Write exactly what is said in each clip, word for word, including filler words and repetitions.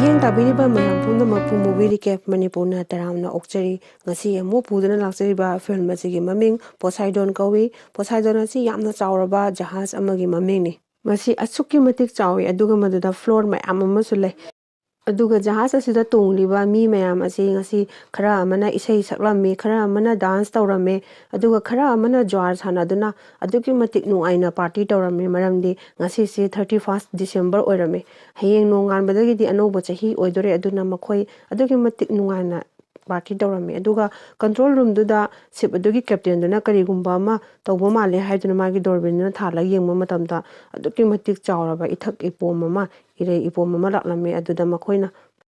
ꯃꯤꯠꯌꯦꯡ ꯇꯥꯕꯤꯔꯤꯕ ꯃꯌꯥꯝ ꯄꯨꯝꯅꯃꯛꯄꯨ Movie Recap ꯃꯅꯤꯄꯨꯔꯅ ꯇꯔꯥꯝꯅ ꯑꯣꯛꯆꯔꯤ꯫ ꯉꯁꯤ ꯑꯃꯨꯛ ꯄꯨꯗꯨꯅ ꯂꯥꯛꯆꯔꯤꯕ ꯐꯤꯂꯝ ꯑꯁꯤꯒꯤ ꯃꯃꯤꯡ ꯄꯣꯁꯥꯏꯗꯣꯟ ꯀꯧꯏ꯫ ꯄꯣꯁꯥꯏꯗꯣꯟ ꯑꯁꯤ ꯌꯥꯝꯅ ꯆꯥꯎꯔꯕ ꯖꯍꯥꯖ ꯑꯃꯒꯤ ꯃꯃꯤꯡꯅꯤ꯫ ꯃꯁꯤ ꯑꯁꯨꯛꯀꯤ ꯃꯇꯤꯛ ꯆꯥꯎꯏ, ꯑꯗꯨꯒ ꯃꯗꯨꯗ floor ꯃꯌꯥꯝ ꯑꯃꯁꯨ ꯂꯩ꯫ ꯑꯗꯨꯒ ꯖꯍꯥꯖ ꯑꯁꯤꯗ ꯇꯣꯡꯂꯤꯕ ꯃꯤ ꯃꯌꯥꯝ ꯑꯁꯤ ꯉꯁꯤ ꯈꯔ ꯑꯃꯅ ꯏꯁꯩ ꯁꯛꯂꯝꯃꯤ, ꯈꯔ ꯑꯃꯅ dance ꯇꯧꯔꯝꯃꯤ, ꯑꯗꯨꯒ ꯈꯔ ꯑꯃꯅ ꯖ꯭ꯋꯥꯔ ꯁꯥꯟꯅꯗꯨꯅ ꯑꯗꯨꯛꯀꯤ ꯃꯇꯤꯛ ꯅꯨꯡꯉꯥꯏꯅ party ꯇꯧꯔꯝꯃꯤ꯫ ꯃꯔꯝꯗꯤ ꯉꯁꯤꯁꯤ thirty first December ꯑꯣꯏꯔꯝꯃꯤ꯫ ꯍꯌꯦꯡ ꯅꯣꯡꯉꯥꯟꯕꯗꯒꯤꯗꯤ ꯑꯅꯧꯕ ꯆꯍꯤ ꯑꯣꯏꯗꯣꯔꯦ, ꯑꯗꯨꯅ ꯃꯈꯣꯏ ꯑꯗꯨꯛꯀꯤ ꯃꯇꯤꯛ ꯅꯨꯡꯉꯥꯏꯅ party ꯇꯧꯔꯝꯃꯤ꯫ ꯑꯗꯨꯒ control roomꯗꯨꯗ ship ꯑꯗꯨꯒꯤ captainꯗꯨꯅ ꯀꯔꯤꯒꯨꯝꯕ ꯑꯃ ꯇꯧꯕ ꯃꯥꯜꯂꯦ ꯍꯥꯏꯗꯨꯅ ꯃꯥꯒꯤ ꯗꯣꯔꯕꯤꯟꯗꯨꯅ ꯊꯥꯜꯂꯒ ꯌꯦꯡꯕ ꯃꯇꯝꯗ ꯑꯗꯨꯛꯀꯤ ꯃꯇꯤꯛ ꯆꯥꯎꯔꯕ ꯏꯊꯛ ꯏꯄꯣꯝ ꯑꯃ, ꯏꯔꯩ ꯏꯄꯣꯝ ꯑꯃ ꯂꯥꯛꯂꯝꯃꯤ꯫ ꯑꯗꯨꯗ ꯃꯈꯣꯏꯅ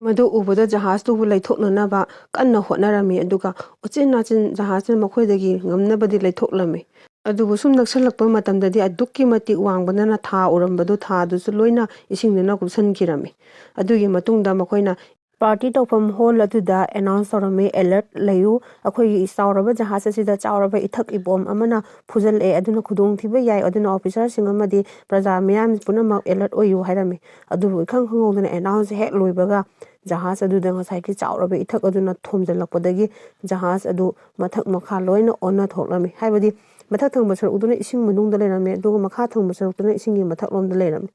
ꯃꯗꯨ ꯎꯕꯗ ꯖꯍꯥꯖꯇꯨꯕꯨ ꯂꯩꯊꯣꯛꯅꯅꯕ ꯀꯟꯅ ꯍꯣꯠꯅꯔꯝꯃꯤ꯫ ꯑꯗꯨꯒ ꯎꯆꯤꯟ ꯅꯥꯆꯤꯟ ꯖꯍꯥꯖꯇꯨꯅ ꯃꯈꯣꯏꯗꯒꯤ ꯉꯝꯅꯕꯗꯤ ꯂꯩꯊꯣꯛꯂꯝꯃꯤ꯫ ꯑꯗꯨꯕꯨ ꯁꯨꯝ ꯅꯛꯁꯜꯂꯛꯄ ꯃꯇꯝꯗꯗꯤ ꯑꯗꯨꯛꯀꯤ ꯃꯇꯤꯛ ꯋꯥꯡꯕꯅꯤꯅ ꯊꯥ ꯎꯔꯝꯕꯗꯨ ꯊꯥꯗꯨꯁꯨ ꯂꯣꯏꯅ ꯏꯁꯤꯡꯗꯨꯅ ꯀꯨꯞꯁꯟꯈꯤꯔꯝꯃꯤ꯫ ꯑꯗꯨꯒꯤ ꯃꯇꯨꯡꯗ ꯃꯈꯣꯏꯅ party ꯇꯧꯐꯝ hall ꯑꯗꯨꯗ announce ꯇꯧꯔꯝꯃꯤ, "Alert ꯂꯩꯌꯨ, ꯑꯩꯈꯣꯏꯒꯤ ꯆꯥꯎꯔꯕ ꯖꯍꯥꯖ ꯑꯁꯤꯗ ꯆꯥꯎꯔꯕ ꯏꯊꯛ ꯏꯄꯣꯝ ꯑꯃꯅ ꯐꯨꯖꯜꯂꯛꯑꯦ, ꯑꯗꯨꯅ ꯈꯨꯗꯣꯡꯊꯤꯕ ꯌꯥꯏ, ꯑꯗꯨꯅ officerꯁꯤꯡ ꯑꯃꯗꯤ ꯄ꯭ꯔꯖꯥ ꯃꯤꯌꯥꯝ ꯄꯨꯝꯅꯃꯛ alert ꯑꯣꯏꯌꯨ" ꯍꯥꯏꯔꯝꯃꯤ꯫ ꯑꯗꯨꯕꯨ ꯏꯈꯪ ꯈꯪꯍꯧꯗꯅ announce ꯍꯦꯛ ꯂꯣꯏꯕꯒ ꯖꯍꯥꯖ ꯑꯗꯨꯗ ꯉꯁꯥꯏꯒꯤ ꯆꯥꯎꯔꯕ ꯏꯊꯛ ꯑꯗꯨꯅ ꯊꯣꯝꯖꯤꯜꯂꯛꯄꯗꯒꯤ ꯖꯍꯥꯖ ꯑꯗꯨ ꯃꯊꯛ ꯃꯈꯥ ꯂꯣꯏꯅ ꯑꯣꯟꯅ ꯊꯣꯛꯂꯝꯃꯤ꯫ ꯍꯥꯏꯕꯗꯤ ꯃꯊꯛ ꯊꯪꯕ ꯁꯔꯨꯛꯇꯨꯅ ꯏꯁꯤꯡ ꯃꯅꯨꯡꯗ ꯂꯩꯔꯝꯃꯤ, ꯑꯗꯨꯒ ꯃꯈꯥ ꯊꯪꯕ ꯁꯔꯨꯛꯇꯨꯅ ꯏꯁꯤꯡꯒꯤ ꯃꯊꯛꯂꯣꯝꯗ ꯂꯩꯔꯝꯃꯤ꯫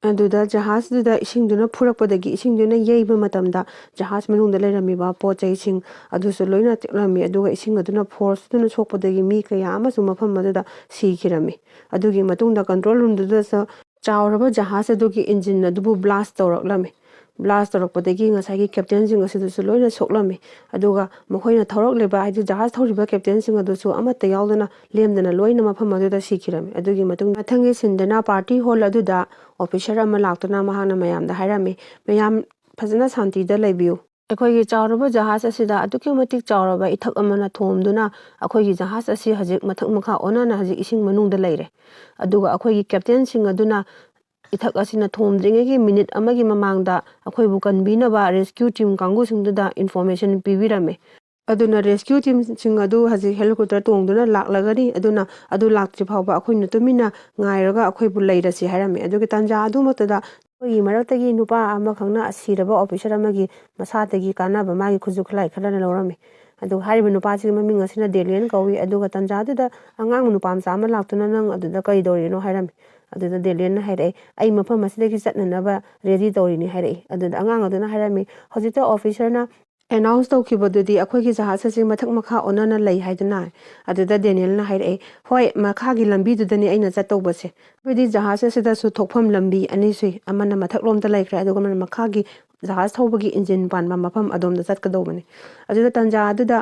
ꯑꯗꯨꯗ ꯖꯍꯥꯖꯗꯨꯗ ꯏꯁꯤꯡꯗꯨꯅ ꯐꯨꯔꯛꯄꯗꯒꯤ ꯏꯁꯤꯡꯗꯨꯅ ꯌꯩꯕ ꯃꯇꯝꯗ ꯖꯍꯥꯖ ꯃꯅꯨꯡꯗ ꯂꯩꯔꯝꯃꯤꯕ ꯄꯣꯠ ꯆꯩꯁꯤꯡ ꯑꯗꯨꯁꯨ ꯂꯣꯏꯅ ꯇꯦꯛꯂꯝꯃꯤ, ꯑꯗꯨꯒ ꯏꯁꯤꯡ ꯑꯗꯨꯅ forceꯇꯨꯅ ꯁꯣꯛꯄꯗꯒꯤ ꯃꯤ ꯀꯌꯥ ꯑꯃꯁꯨ ꯃꯐꯝ ꯑꯗꯨꯗ ꯁꯤꯈꯤꯔꯝꯃꯤ꯫ ꯑꯗꯨꯒꯤ ꯃꯇꯨꯡꯗ control roomꯗꯨꯗꯁꯨ ꯆꯥꯎꯔꯕ ꯖꯍꯥꯖ ꯑꯗꯨꯒꯤ engine ꯑꯗꯨꯕꯨ blast ꯇꯧꯔꯛꯂꯝꯃꯤ꯫ Blast ꯇꯧꯔꯛꯄꯗꯒꯤ ꯉꯁꯥꯏꯒꯤ captainꯁꯤꯡ ꯑꯁꯤꯗꯁꯨ ꯂꯣꯏꯅ ꯁꯣꯛꯂꯝꯃꯤ꯫ ꯑꯗꯨꯒ ꯃꯈꯣꯏꯅ ꯊꯧꯔꯛꯂꯤꯕ, ꯍꯥꯏꯗꯤ ꯖꯍꯥꯖ ꯊꯧꯔꯤꯕ captainꯁꯤꯡ ꯑꯗꯨꯁꯨ ꯑꯃꯠꯇ ꯌꯥꯎꯗꯅ ꯂꯦꯝꯗꯅ ꯂꯣꯏꯅ ꯃꯐꯝ ꯑꯗꯨꯗ ꯁꯤꯈꯤꯔꯝꯃꯤ꯫ ꯑꯗꯨꯒꯤ ꯃꯇꯨꯡ ꯃꯊꯪꯒꯤ sceneꯗꯅ party hall ꯑꯗꯨꯗ officer ꯑꯃ ꯂꯥꯛꯇꯨꯅ ꯃꯍꯥꯛꯅ ꯃꯌꯥꯝꯗ ꯍꯥꯏꯔꯝꯃꯤ, "ꯃꯌꯥꯝ ꯐꯖꯅ ꯁꯥꯟꯇꯤꯗ ꯂꯩꯕꯤꯌꯨ꯫ ꯑꯩꯈꯣꯏꯒꯤ ꯆꯥꯎꯔꯕ ꯖꯍꯥꯖ ꯑꯁꯤꯗ ꯑꯗꯨꯛꯀꯤ ꯃꯇꯤꯛ ꯆꯥꯎꯔꯕ ꯏꯊꯛ ꯑꯃꯅ ꯊꯣꯝꯗꯨꯅ ꯑꯩꯈꯣꯏꯒꯤ ꯖꯍꯥꯖ ꯑꯁꯤ ꯍꯧꯖꯤꯛ ꯃꯊꯛ ꯃꯈꯥ ꯑꯣꯟꯅꯅ ꯍꯧꯖꯤꯛ ꯏꯁꯤꯡ ꯃꯅꯨꯡꯗ ꯂꯩꯔꯦ꯫ ꯑꯗꯨꯒ ꯑꯩꯈꯣꯏꯒꯤ captainꯁꯤꯡ ꯑꯗꯨꯅ ꯏꯊꯛ ꯑꯁꯤꯅ ꯊꯣꯝꯗ꯭ꯔꯤꯉꯩꯒꯤ minute ꯑꯃꯒꯤ ꯃꯃꯥꯡꯗ ꯑꯩꯈꯣꯏꯕꯨ ꯀꯟꯕꯤꯅꯕ rescue team ꯀꯥꯡꯕꯨꯁꯤꯡꯗꯨꯗ information ꯄꯤꯕꯤꯔꯝꯃꯤ꯫ ꯑꯗꯨꯅ rescue teamꯁꯤꯡ ꯑꯗꯨ ꯍꯧꯖꯤꯛ helicopter ꯇꯣꯡꯗꯨꯅ ꯂꯥꯛꯂꯒꯅꯤ, ꯑꯗꯨꯅ ꯑꯗꯨ ꯂꯥꯛꯇ꯭ꯔꯤ ꯐꯥꯎꯕ ꯑꯩꯈꯣꯏꯅ ꯇꯨꯃꯤꯟꯅ ꯉꯥꯏꯔꯒ ꯑꯩꯈꯣꯏꯕꯨ ꯂꯩꯔꯁꯤ" ꯍꯥꯏꯔꯝꯃꯤ꯫ ꯑꯗꯨꯒꯤ ꯇꯥꯟꯖꯥ ꯑꯗꯨꯃꯛꯇꯗ ꯑꯩꯈꯣꯏꯒꯤ ꯃꯔꯛꯇꯒꯤ ꯅꯨꯄꯥ ꯑꯃꯈꯛꯅ ꯁꯤꯔꯕ ꯑꯣꯐꯤꯁꯥꯔ ꯑꯃꯒꯤ ꯃꯁꯥꯗꯒꯤ ꯀꯥꯟꯅꯕ ꯃꯥꯒꯤ ꯈꯨꯠꯁꯨ ꯈꯨꯠꯂꯥꯏ ꯈꯔꯅ ꯂꯧꯔꯝꯃꯤ꯫ ꯑꯗꯨꯒ ꯍꯥꯏꯔꯤꯕ ꯅꯨꯄꯥꯁꯤꯒꯤ ꯃꯃꯤꯡ ꯑꯁꯤꯅ ꯗꯦꯅꯤꯌꯦꯜ ꯀꯧꯏ꯫ ꯑꯗꯨꯒ ꯇꯟꯖꯥꯗꯨꯗ ꯑꯉꯥꯡ ꯅꯨꯄꯥ ꯃꯆꯥ ꯑꯃ ꯂꯥꯛꯇꯨꯅ "ꯅꯪ ꯑꯗꯨꯗ ꯀꯩ ꯇꯧꯔꯤꯅꯣ?" ꯍꯥꯏꯔꯝꯃꯤ꯫ ꯑꯗꯨꯗ ꯗꯦꯅꯤꯌꯦꯜꯅ ꯍꯥꯏꯔꯛꯑꯦ, "ꯑꯩ ꯃꯐꯝ ꯑꯁꯤꯗꯒꯤ ꯆꯠꯅꯅꯕ ꯔꯦꯗꯤ ꯇꯧꯔꯤꯅꯤ" ꯍꯥꯏꯔꯛꯏ꯫ ꯑꯗꯨꯗ ꯑꯉꯥꯡ ꯑꯗꯨꯅ ꯍꯥꯏꯔꯝꯃꯤ, "ꯍꯧꯖꯤꯛꯇ ꯑꯣꯐꯤꯁꯥꯔꯅ ꯑꯦꯅꯥꯎꯟꯁ ꯇꯧꯈꯤꯕꯗꯨꯗꯤ ꯑꯩꯈꯣꯏꯒꯤ ꯖꯍꯥꯖ ꯑꯁꯤ ꯃꯊꯛ ꯃꯈꯥ ꯑꯣꯟꯅꯅ ꯂꯩ ꯍꯥꯏꯗꯨꯅ"꯫ ꯑꯗꯨꯗ ꯗꯦꯅꯤꯌꯦꯜꯅ ꯍꯥꯏꯔꯛꯑꯦ, "ꯍꯣꯏ, ꯃꯈꯥꯒꯤ ꯂꯝꯕꯤꯗꯨꯗꯅꯤ ꯑꯩꯅ ꯆꯠꯇꯧꯕꯁꯦ꯫ ꯑꯩꯈꯣꯏꯗꯤ ꯖꯍꯥꯖ ꯑꯁꯤꯗꯁꯨ ꯊꯣꯛꯐꯝ ꯂꯝꯕꯤ ꯑꯅꯤ ꯁꯨꯏ, ꯑꯃꯅ ꯃꯊꯛꯂꯣꯝꯗ ꯂꯩꯈ꯭ꯔꯦ, ꯑꯗꯨꯒ ꯑꯃꯅ ꯃꯈꯥꯒꯤ ꯖꯍꯥꯖ ꯊꯧꯕꯒꯤ ꯏꯟꯖꯤꯟ ꯄꯥꯟꯕ ꯃꯐꯝ ꯑꯗꯣꯝꯗ ꯆꯠꯀꯗꯧꯕꯅꯤ"꯫ ꯑꯗꯨꯗ ꯇꯟꯖꯥ ꯑꯗꯨꯗ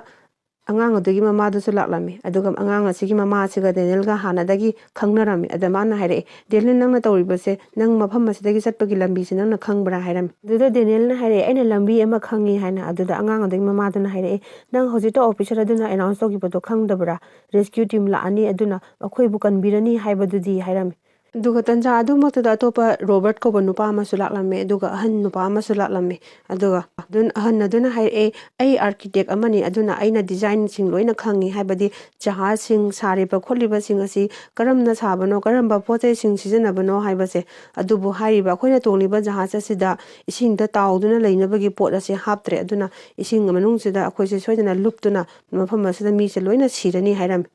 ꯑꯉꯥꯡ ꯑꯗꯨꯒꯤ ꯃꯃꯥꯗꯨꯁꯨ ꯂꯥꯛꯂꯝꯃꯤ꯫ ꯑꯗꯨꯒ ꯑꯉꯥꯡ ꯑꯁꯤꯒꯤ ꯃꯃꯥ ꯑꯁꯤꯒ ꯗꯦꯅꯤꯌꯦꯜꯒ ꯍꯥꯟꯅꯗꯒꯤ ꯈꯪꯅꯔꯝꯃꯤ꯫ ꯑꯗ ꯃꯥꯅ ꯍꯥꯏꯔꯛꯑꯦ, "ꯗꯦꯅꯤꯌꯦꯜ, ꯅꯪꯅ ꯇꯧꯔꯤꯕꯁꯦ, ꯅꯪ ꯃꯐꯝ ꯑꯁꯤꯗꯒꯤ ꯆꯠꯄꯒꯤ ꯂꯝꯕꯤꯁꯦ ꯅꯪꯅ ꯈꯪꯕ꯭ꯔꯥ?" ꯍꯥꯏꯔꯝꯃꯤ꯫ ꯑꯗꯨꯗ ꯗꯦꯅꯤꯌꯦꯜꯅ ꯍꯥꯏꯔꯛꯑꯦ, "ꯑꯩꯅ ꯂꯝꯕꯤ ꯑꯃ ꯈꯪꯉꯤ" ꯍꯥꯏꯅ꯫ ꯑꯗꯨꯗ ꯑꯉꯥꯡ ꯑꯗꯨꯒꯤ ꯃꯃꯥꯗꯨꯅ ꯍꯥꯏꯔꯛꯑꯦ, "ꯅꯪ ꯍꯧꯖꯤꯛꯇ ꯑꯣꯐꯤꯁꯥꯔ ꯑꯗꯨꯅ ꯑꯦꯅꯥꯎꯟꯁ ꯇꯧꯈꯤꯕꯗꯣ ꯈꯪꯗꯕ꯭ꯔꯥ? ꯔꯦꯁꯀ꯭ꯌꯨ ꯇꯤꯝ ꯂꯥꯛꯑꯅꯤ, ꯑꯗꯨꯅ ꯑꯩꯈꯣꯏꯕꯨ ꯀꯟꯕꯤꯔꯅꯤ ꯍꯥꯏꯕꯗꯨꯗꯤ" ꯍꯥꯏꯔꯝꯃꯤ꯫ ꯑꯗꯨꯒ ꯇꯟꯖꯥ ꯑꯗꯨꯃꯛꯇꯗ ꯑꯇꯣꯞꯄ ꯔꯣꯕꯔꯠ ꯀꯧꯕ ꯅꯨꯄꯥ ꯑꯃꯁꯨ ꯂꯥꯛꯂꯝꯃꯦ, ꯑꯗꯨꯒ ꯑꯍꯟ ꯅꯨꯄꯥ ꯑꯃꯁꯨ ꯂꯥꯛꯂꯝꯃꯦ꯫ ꯑꯗꯨꯒ ꯑꯗꯨꯟ-, ꯑꯍꯟ ꯑꯗꯨꯅ ꯍꯥꯏꯔꯛꯑꯦ, "ꯑꯩ ꯑꯥꯔꯀꯤꯇꯦꯛ ꯑꯃꯅꯤ, ꯑꯗꯨꯅ ꯑꯩꯅ ꯗꯤꯖꯥꯏꯟꯁꯤꯡ ꯂꯣꯏꯅ ꯈꯪꯉꯤ, ꯍꯥꯏꯕꯗꯤ ꯖꯍꯥꯖꯁꯤꯡ ꯁꯥꯔꯤꯕ ꯈꯣꯠꯂꯤꯕꯁꯤꯡ ꯑꯁꯤ ꯀꯔꯝꯅ ꯁꯥꯕꯅꯣ, ꯀꯔꯝꯕ ꯄꯣꯠ ꯆꯩꯁꯤꯡ ꯁꯤꯖꯤꯟꯅꯕꯅꯣ ꯍꯥꯏꯕꯁꯦ꯫ ꯑꯗꯨꯕꯨ ꯍꯥꯏꯔꯤꯕ ꯑꯩꯈꯣꯏꯅ ꯇꯣꯡꯂꯤꯕ ꯖꯍꯥꯖ ꯑꯁꯤꯗ ꯏꯁꯤꯡꯗ ꯇꯥꯎꯗꯨꯅ ꯂꯩꯅꯕꯒꯤ ꯄꯣꯠ ꯑꯁꯤ ꯍꯥꯞꯇ꯭ꯔꯦ, ꯑꯗꯨꯅ ꯏꯁꯤꯡ ꯃꯅꯨꯡꯁꯤꯗ ꯑꯩꯈꯣꯏꯁꯦ ꯁꯣꯏꯗꯅ ꯂꯨꯞꯇꯨꯅ ꯃꯐꯝ ꯑꯁꯤꯗ ꯃꯤꯁꯦ ꯂꯣꯏꯅ ꯁꯤꯔꯅꯤ" ꯍꯥꯏꯔꯝꯃꯤ꯫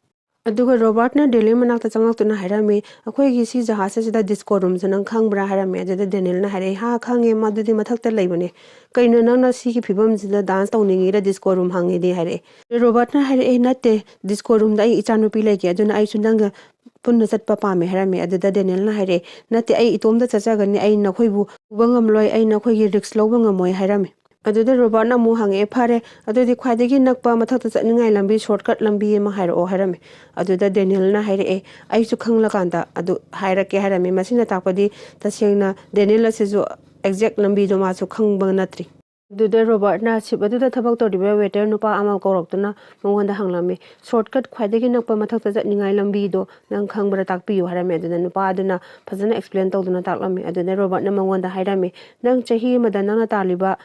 ꯑꯗꯨꯒ ꯔꯣꯕꯥꯔꯠꯅ ꯗꯦꯅꯤꯌꯦꯜ ꯃꯅꯥꯛꯇ ꯆꯪꯂꯛꯇꯨꯅ ꯍꯥꯏꯔꯝꯃꯤ, "ꯑꯩꯈꯣꯏꯒꯤ ꯁꯤ ꯖꯍꯥꯖ ꯑꯁꯤꯗ ꯗꯤꯁꯀꯣ ꯔꯨꯝꯁꯦ ꯅꯪ ꯈꯪꯕ꯭ꯔꯥ?" ꯍꯥꯏꯔꯝꯃꯤ꯫ ꯑꯗꯨꯗ ꯗꯦꯅꯤꯌꯦꯜꯅ ꯍꯥꯏꯔꯛꯑꯦ, "ꯍꯥ, ꯈꯪꯉꯦ, ꯃꯗꯨꯗꯤ ꯃꯊꯛꯇ ꯂꯩꯕꯅꯦ꯫ ꯀꯩꯅꯣ, ꯅꯪꯅ ꯁꯤꯒꯤ ꯐꯤꯕꯝꯁꯤꯗ ꯗꯥꯟꯁ ꯇꯧꯅꯤꯡꯉꯤꯔ ꯗꯤꯁꯀꯣ ꯔꯨꯝ ꯍꯪꯉꯤꯗꯤ?" ꯍꯥꯏꯔꯛꯑꯦ꯫ ꯔꯣꯕꯥꯔꯠꯅ ꯍꯥꯏꯔꯛꯑꯦ, "ꯅꯠꯇꯦ, ꯗꯤꯁꯀꯣ ꯔꯨꯝꯗ ꯑꯩ ꯏꯆꯥꯅꯨꯄꯤ ꯂꯩꯒꯦ, ꯑꯗꯨꯅ ꯑꯩꯁꯨ ꯅꯪꯒ ꯄꯨꯟꯅ ꯆꯠꯄ ꯄꯥꯝꯃꯦ" ꯍꯥꯏꯔꯝꯃꯤ꯫ ꯑꯗꯨꯗ ꯗꯦꯅꯤꯌꯦꯜꯅ ꯍꯥꯏꯔꯛꯑꯦ, "ꯅꯠꯇꯦ, ꯑꯩ ꯏꯇꯣꯝꯇ ꯆꯠꯆꯒꯅꯤ, ꯑꯩ ꯅꯈꯣꯏꯕꯨ ꯄꯨꯕ ꯉꯝꯂꯣꯏ, ꯑꯩ ꯅꯈꯣꯏꯒꯤ ꯔꯤꯛꯁ ꯂꯧꯕ ꯉꯝꯃꯣꯏ" ꯍꯥꯏꯔꯝꯃꯤ꯫ ꯑꯗꯨꯗ ꯔꯣꯕꯥꯔꯠꯅ ꯑꯃꯨꯛ ꯍꯪꯉꯛꯑꯦ, "ꯐꯔꯦ, ꯑꯗꯨꯗꯤ ꯈ꯭ꯋꯥꯏꯗꯒꯤ ꯅꯛꯄ ꯃꯊꯛꯇ ꯆꯠꯅꯤꯡꯉꯥꯏ ꯂꯝꯕꯤ, ꯁꯣꯔꯠꯀꯠ ꯂꯝꯕꯤ ꯑꯃ ꯍꯥꯏꯔꯛꯑꯣ" ꯍꯥꯏꯔꯝꯃꯤ꯫ ꯑꯗꯨꯗ ꯗꯦꯅꯤꯌꯦꯜꯅ ꯍꯥꯏꯔꯛꯑꯦ, "ꯑꯩꯁꯨ ꯈꯪꯂꯀꯥꯟꯗ ꯑꯗꯨ ꯍꯥꯏꯔꯛꯀꯦ" ꯍꯥꯏꯔꯝꯃꯤ꯫ ꯃꯁꯤꯅ ꯇꯥꯛꯄꯗꯤ ꯇꯁꯦꯡꯅ ꯗꯦꯅꯤꯌꯦꯜ ꯑꯁꯤꯁꯨ ꯑꯦꯛꯖꯦꯛ ꯂꯝꯕꯤꯗꯣ ꯃꯥꯁꯨ ꯈꯪꯕ ꯅꯠꯇ꯭ꯔꯤ꯫ ꯑꯗꯨꯗ ꯔꯣꯕꯥꯔꯠꯅ ꯁꯤꯞ ꯑꯗꯨꯗ ꯊꯕꯛ ꯇꯧꯔꯤꯕ ꯋꯦꯇꯔ ꯅꯨꯄꯥ ꯑꯃ ꯀꯧꯔꯛꯇꯨꯅ ꯃꯉꯣꯟꯗ ꯍꯪꯂꯝꯃꯤ, "ꯁꯣꯔꯠꯀꯠ ꯈ꯭ꯋꯥꯏꯗꯒꯤ ꯅꯛꯄ ꯃꯊꯛꯇ ꯆꯠꯅꯤꯡꯉꯥꯏ ꯂꯝꯕꯤꯗꯣ ꯅꯪ ꯈꯪꯕ꯭ꯔꯥ, ꯇꯥꯛꯄꯤꯌꯨ" ꯍꯥꯏꯔꯝꯃꯤ꯫ ꯑꯗꯨꯗ ꯅꯨꯄꯥ ꯑꯗꯨꯅ ꯐꯖꯅ ꯑꯦꯛꯁꯄ꯭ꯂꯦꯟ ꯇꯧꯗꯨꯅ ꯇꯥꯛꯂꯝꯃꯤ꯫ ꯑꯗꯨꯗ ꯔꯣꯕꯥꯔꯠꯅ ꯃꯉꯣꯟꯗ ꯍꯥꯏꯔꯝꯃꯤ, "ꯅꯪ ꯆꯍꯤ ꯑꯃꯗ ꯅꯪꯅ ꯇꯥꯜꯂꯤꯕ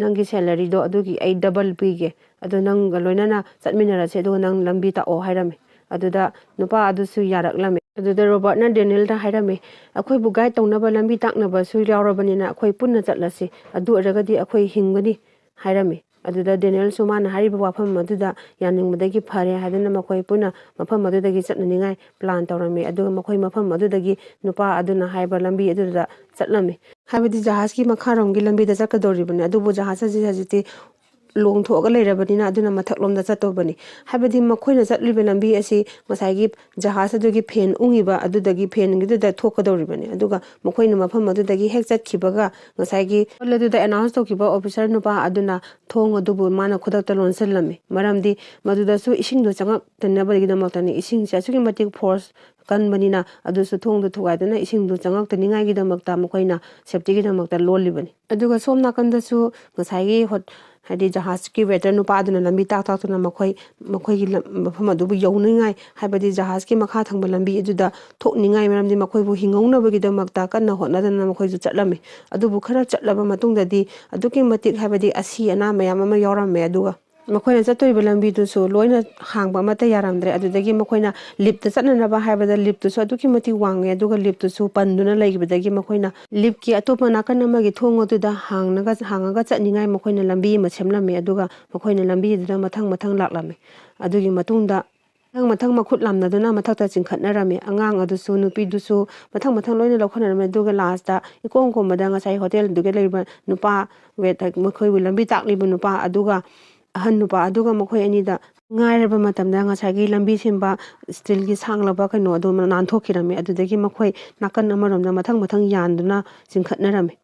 ꯅꯪꯒꯤ ꯁꯦꯂꯔꯤꯗꯣ ꯑꯗꯨꯒꯤ ꯑꯩ ꯗꯕꯜ ꯄꯤꯒꯦ, ꯑꯗꯣ ꯅꯪꯒ ꯂꯣꯏꯅꯅ ꯆꯠꯃꯤꯟꯅꯔꯁꯦ, ꯑꯗꯨꯒ ꯅꯪ ꯂꯝꯕꯤ ꯇꯥꯛꯑꯣ" ꯍꯥꯏꯔꯝꯃꯤ꯫ ꯑꯗꯨꯗ ꯅꯨꯄꯥ ꯑꯗꯨꯁꯨ ꯌꯥꯔꯛꯂꯝꯃꯤ꯫ ꯑꯗꯨꯗ ꯔꯣꯕꯥꯔꯠꯅ ꯗꯦꯅꯤꯌꯦꯜꯗ ꯍꯥꯏꯔꯝꯃꯤ, "ꯑꯩꯈꯣꯏꯕꯨ ꯒꯥꯏꯗ ꯇꯧꯅꯕ ꯂꯝꯕꯤ ꯇꯥꯛꯅꯕꯁꯨ ꯌꯥꯎꯔꯕꯅꯤꯅ ꯑꯩꯈꯣꯏ ꯄꯨꯟꯅ ꯆꯠꯂꯁꯤ, ꯑꯗꯨ ꯑꯣꯏꯔꯒꯗꯤ ꯑꯩꯈꯣꯏ ꯍꯤꯡꯒꯅꯤ" ꯍꯥꯏꯔꯝꯃꯤ꯫ ꯑꯗꯨꯗ ꯗꯦꯅꯤꯌꯦꯜꯁꯨ ꯃꯥꯅ ꯍꯥꯏꯔꯤꯕ ꯋꯥꯐꯝ ꯑꯗꯨꯗ ꯌꯥꯅꯤꯡꯕꯗꯒꯤ ꯐꯔꯦ ꯍꯥꯏꯗꯨꯅ ꯃꯈꯣꯏ ꯄꯨꯟꯅ ꯃꯐꯝ ꯑꯗꯨꯗꯒꯤ ꯆꯠꯅꯅꯤꯡꯉꯥꯏ ꯄ꯭ꯂꯥꯟ ꯇꯧꯔꯝꯃꯤ꯫ ꯑꯗꯨꯒ ꯃꯈꯣꯏ ꯃꯐꯝ ꯑꯗꯨꯗꯒꯤ ꯅꯨꯄꯥ ꯑꯗꯨꯅ ꯍꯥꯏꯕ ꯂꯝꯕꯤ ꯑꯗꯨꯗ ꯆꯠꯂꯝꯃꯤ꯫ ꯍꯥꯏꯕꯗꯤ ꯖꯍꯥꯖꯀꯤ ꯃꯈꯥꯔꯣꯝꯒꯤ ꯂꯝꯕꯤꯗ ꯆꯠꯀꯗꯧꯔꯤꯕꯅꯤ, ꯑꯗꯨꯕꯨ ꯖꯍꯥꯖ ꯑꯁꯤ ꯍꯧꯖꯤꯛꯇꯤ ꯂꯣꯡꯊꯣꯛꯑꯒ ꯂꯩꯔꯕꯅꯤꯅ ꯑꯗꯨꯅ ꯃꯊꯛꯂꯣꯝꯗ ꯆꯠꯇꯧꯕꯅꯤ꯫ ꯍꯥꯏꯕꯗꯤ ꯃꯈꯣꯏꯅ ꯆꯠꯂꯤꯕ ꯂꯝꯕꯤ ꯑꯁꯤ ꯉꯁꯥꯏꯒꯤ ꯖꯍꯥꯖ ꯑꯗꯨꯒꯤ ꯐꯦꯟ ꯎꯪꯉꯤꯕ ꯑꯗꯨꯗꯒꯤ ꯐꯦꯟꯒꯤꯗꯨꯗ ꯊꯣꯛꯀꯗꯧꯔꯤꯕꯅꯤ꯫ ꯑꯗꯨꯒ ꯃꯈꯣꯏꯅ ꯃꯐꯝ ꯑꯗꯨꯗꯒꯤ ꯍꯦꯛ ꯆꯠꯈꯤꯕꯒ ꯉꯁꯥꯏꯒꯤ ꯍꯣꯜ ꯑꯗꯨꯗ ꯑꯦꯅꯥꯎꯟꯁ ꯇꯧꯈꯤꯕ ꯑꯣꯐꯤꯁꯥꯔ ꯅꯨꯄꯥ ꯑꯗꯨꯅ ꯊꯣꯡ ꯑꯗꯨꯕꯨ ꯃꯥꯅ ꯈꯨꯗꯛꯇ ꯂꯣꯟꯁꯤꯜꯂꯝꯃꯤ꯫ ꯃꯔꯝꯗꯤ ꯃꯗꯨꯗꯁꯨ ꯏꯁꯤꯡꯗꯣ ꯆꯪꯉꯛꯇꯅꯕꯒꯤꯗꯃꯛꯇꯅꯤ꯫ ꯏꯁꯤꯡꯁꯦ ꯑꯁꯨꯛꯀꯤ ꯃꯇꯤꯛ ꯐꯣꯔꯁ ꯀꯟꯕꯅꯤꯅ ꯑꯗꯨꯁꯨ ꯊꯣꯡꯗꯣ ꯊꯨꯒꯥꯏꯗꯨꯅ ꯏꯁꯤꯡꯗꯣ ꯆꯪꯉꯛꯇꯅꯤꯡꯉꯥꯏꯒꯤꯗꯃꯛꯇ ꯃꯈꯣꯏꯅ ꯁꯦꯞꯇꯤꯒꯤꯗꯃꯛꯇ ꯂꯣꯜꯂꯤꯕꯅꯤ꯫ ꯑꯗꯨꯒ ꯁꯣꯝ ꯅꯥꯀꯟꯗꯁꯨ ꯉꯁꯥꯏꯒꯤ ꯍꯣꯠ-, ꯍꯥꯏꯗꯤ ꯖꯍꯥꯖꯀꯤ ꯋꯦꯇꯔ ꯅꯨꯄꯥ ꯑꯗꯨꯅ ꯂꯝꯕꯤ ꯇꯥꯛ ꯇꯥꯛꯇꯨꯅ ꯃꯈꯣꯏ, ꯃꯈꯣꯏꯒꯤ ꯂꯝ-, ꯃꯐꯝ ꯑꯗꯨꯕꯨ ꯌꯧꯅꯤꯡꯉꯥꯏ, ꯍꯥꯏꯕꯗꯤ ꯖꯍꯥꯖꯀꯤ ꯃꯈꯥ ꯊꯪꯕ ꯂꯝꯕꯤ ꯑꯗꯨꯗ ꯊꯣꯛꯅꯤꯡꯉꯥꯏ, ꯃꯔꯝꯗꯤ ꯃꯈꯣꯏꯕꯨ ꯍꯤꯡꯍꯧꯅꯕꯒꯤꯗꯃꯛꯇ ꯀꯟꯅ ꯍꯣꯠꯅꯗꯅ ꯃꯈꯣꯏꯁꯨ ꯆꯠꯂꯝꯃꯤ꯫ ꯑꯗꯨꯕꯨ ꯈꯔ ꯆꯠꯂꯕ ꯃꯇꯨꯡꯗꯗꯤ ꯑꯗꯨꯛꯀꯤ ꯃꯇꯤꯛ, ꯍꯥꯏꯕꯗꯤ ꯑꯁꯤ ꯑꯅꯥ ꯃꯌꯥꯝ ꯑꯃ ꯌꯥꯎꯔꯝꯃꯦ꯫ ꯑꯗꯨꯒ ꯃꯈꯣꯏꯅ ꯆꯠꯇꯣꯔꯤꯕ ꯂꯝꯕꯤꯗꯨꯁꯨ ꯂꯣꯏꯅ ꯍꯥꯡꯕ ꯑꯃꯠꯇ ꯌꯥꯔꯝꯗ꯭ꯔꯦ꯫ ꯑꯗꯨꯗꯒꯤ ꯃꯈꯣꯏꯅ ꯂꯤꯞꯇ ꯆꯠꯅꯅꯕ ꯍꯥꯏꯕꯗ ꯂꯤꯞꯇꯨꯁꯨ ꯑꯗꯨꯛꯀꯤ ꯃꯇꯤꯛ ꯋꯥꯡꯉꯦ꯫ ꯑꯗꯨꯒ ꯂꯤꯞꯇꯨꯁꯨ ꯄꯟꯗꯨꯅ ꯂꯩꯈꯤꯕꯗꯒꯤ ꯃꯈꯣꯏꯅ ꯂꯤꯞꯀꯤ ꯑꯇꯣꯞꯄ ꯅꯥꯀꯟ ꯑꯃꯒꯤ ꯊꯣꯡ ꯑꯗꯨꯗ ꯍꯥꯡꯅꯒ, ꯍꯥꯡꯉꯒ ꯆꯠꯅꯤꯡꯉꯥꯏ ꯃꯈꯣꯏꯅ ꯂꯝꯕꯤ ꯑꯃ ꯁꯦꯝꯂꯝꯃꯤ꯫ ꯑꯗꯨꯒ ꯃꯈꯣꯏꯅ ꯂꯝꯕꯤꯗꯨꯗ ꯃꯊꯪ ꯃꯊꯪ ꯂꯥꯛꯂꯝꯃꯤ꯫ ꯑꯗꯨꯒꯤ ꯃꯇꯨꯡꯗ ꯃꯊꯪ ꯃꯊꯪ ꯃꯈꯨꯠ ꯂꯥꯝꯅꯗꯨꯅ ꯃꯊꯛꯇ ꯆꯤꯡꯈꯠꯅꯔꯝꯃꯤ꯫ ꯑꯉꯥꯡ ꯑꯗꯨꯁꯨ, ꯅꯨꯄꯤꯗꯨꯁꯨ ꯃꯊꯪ ꯃꯊꯪ ꯂꯣꯏꯅ ꯂꯧꯈꯠꯅꯔꯝꯃꯤ꯫ ꯑꯗꯨꯒ ꯂꯥꯁꯇ ꯏꯀꯣꯝ ꯀꯣꯝꯕꯗ ꯉꯁꯥꯏ ꯍꯣꯇꯦꯜꯗꯨꯒ ꯂꯩꯔꯤꯕ ꯅꯨꯄꯥ, ꯋꯦꯠ-, ꯃꯈꯣꯏꯕꯨ ꯂꯝꯕꯤ ꯇꯥꯛꯂꯤꯕ ꯅꯨꯄꯥ ꯑꯗꯨꯒ ꯑꯍꯟ ꯅꯨꯄꯥ ꯑꯗꯨꯒ ꯃꯈꯣꯏ ꯑꯅꯤꯗ ꯉꯥꯏꯔꯕ ꯃꯇꯝꯗ ꯉꯁꯥꯏꯒꯤ ꯂꯝꯕꯤ ꯁꯦꯝꯕ ꯁ꯭ꯇꯤꯜꯒꯤ ꯁꯥꯡꯂꯕ ꯀꯩꯅꯣ ꯑꯗꯨ ꯅꯥꯟꯊꯣꯛꯈꯤꯔꯝꯃꯤ꯫ ꯑꯗꯨꯗꯒꯤ ꯃꯈꯣꯏ ꯅꯥꯀꯟ ꯑꯃꯔꯣꯝꯗ ꯃꯊꯪ ꯃꯊꯪ ꯌꯥꯟꯗꯨꯅ ꯆꯤꯡꯈꯠꯅꯔꯝꯃꯤ꯫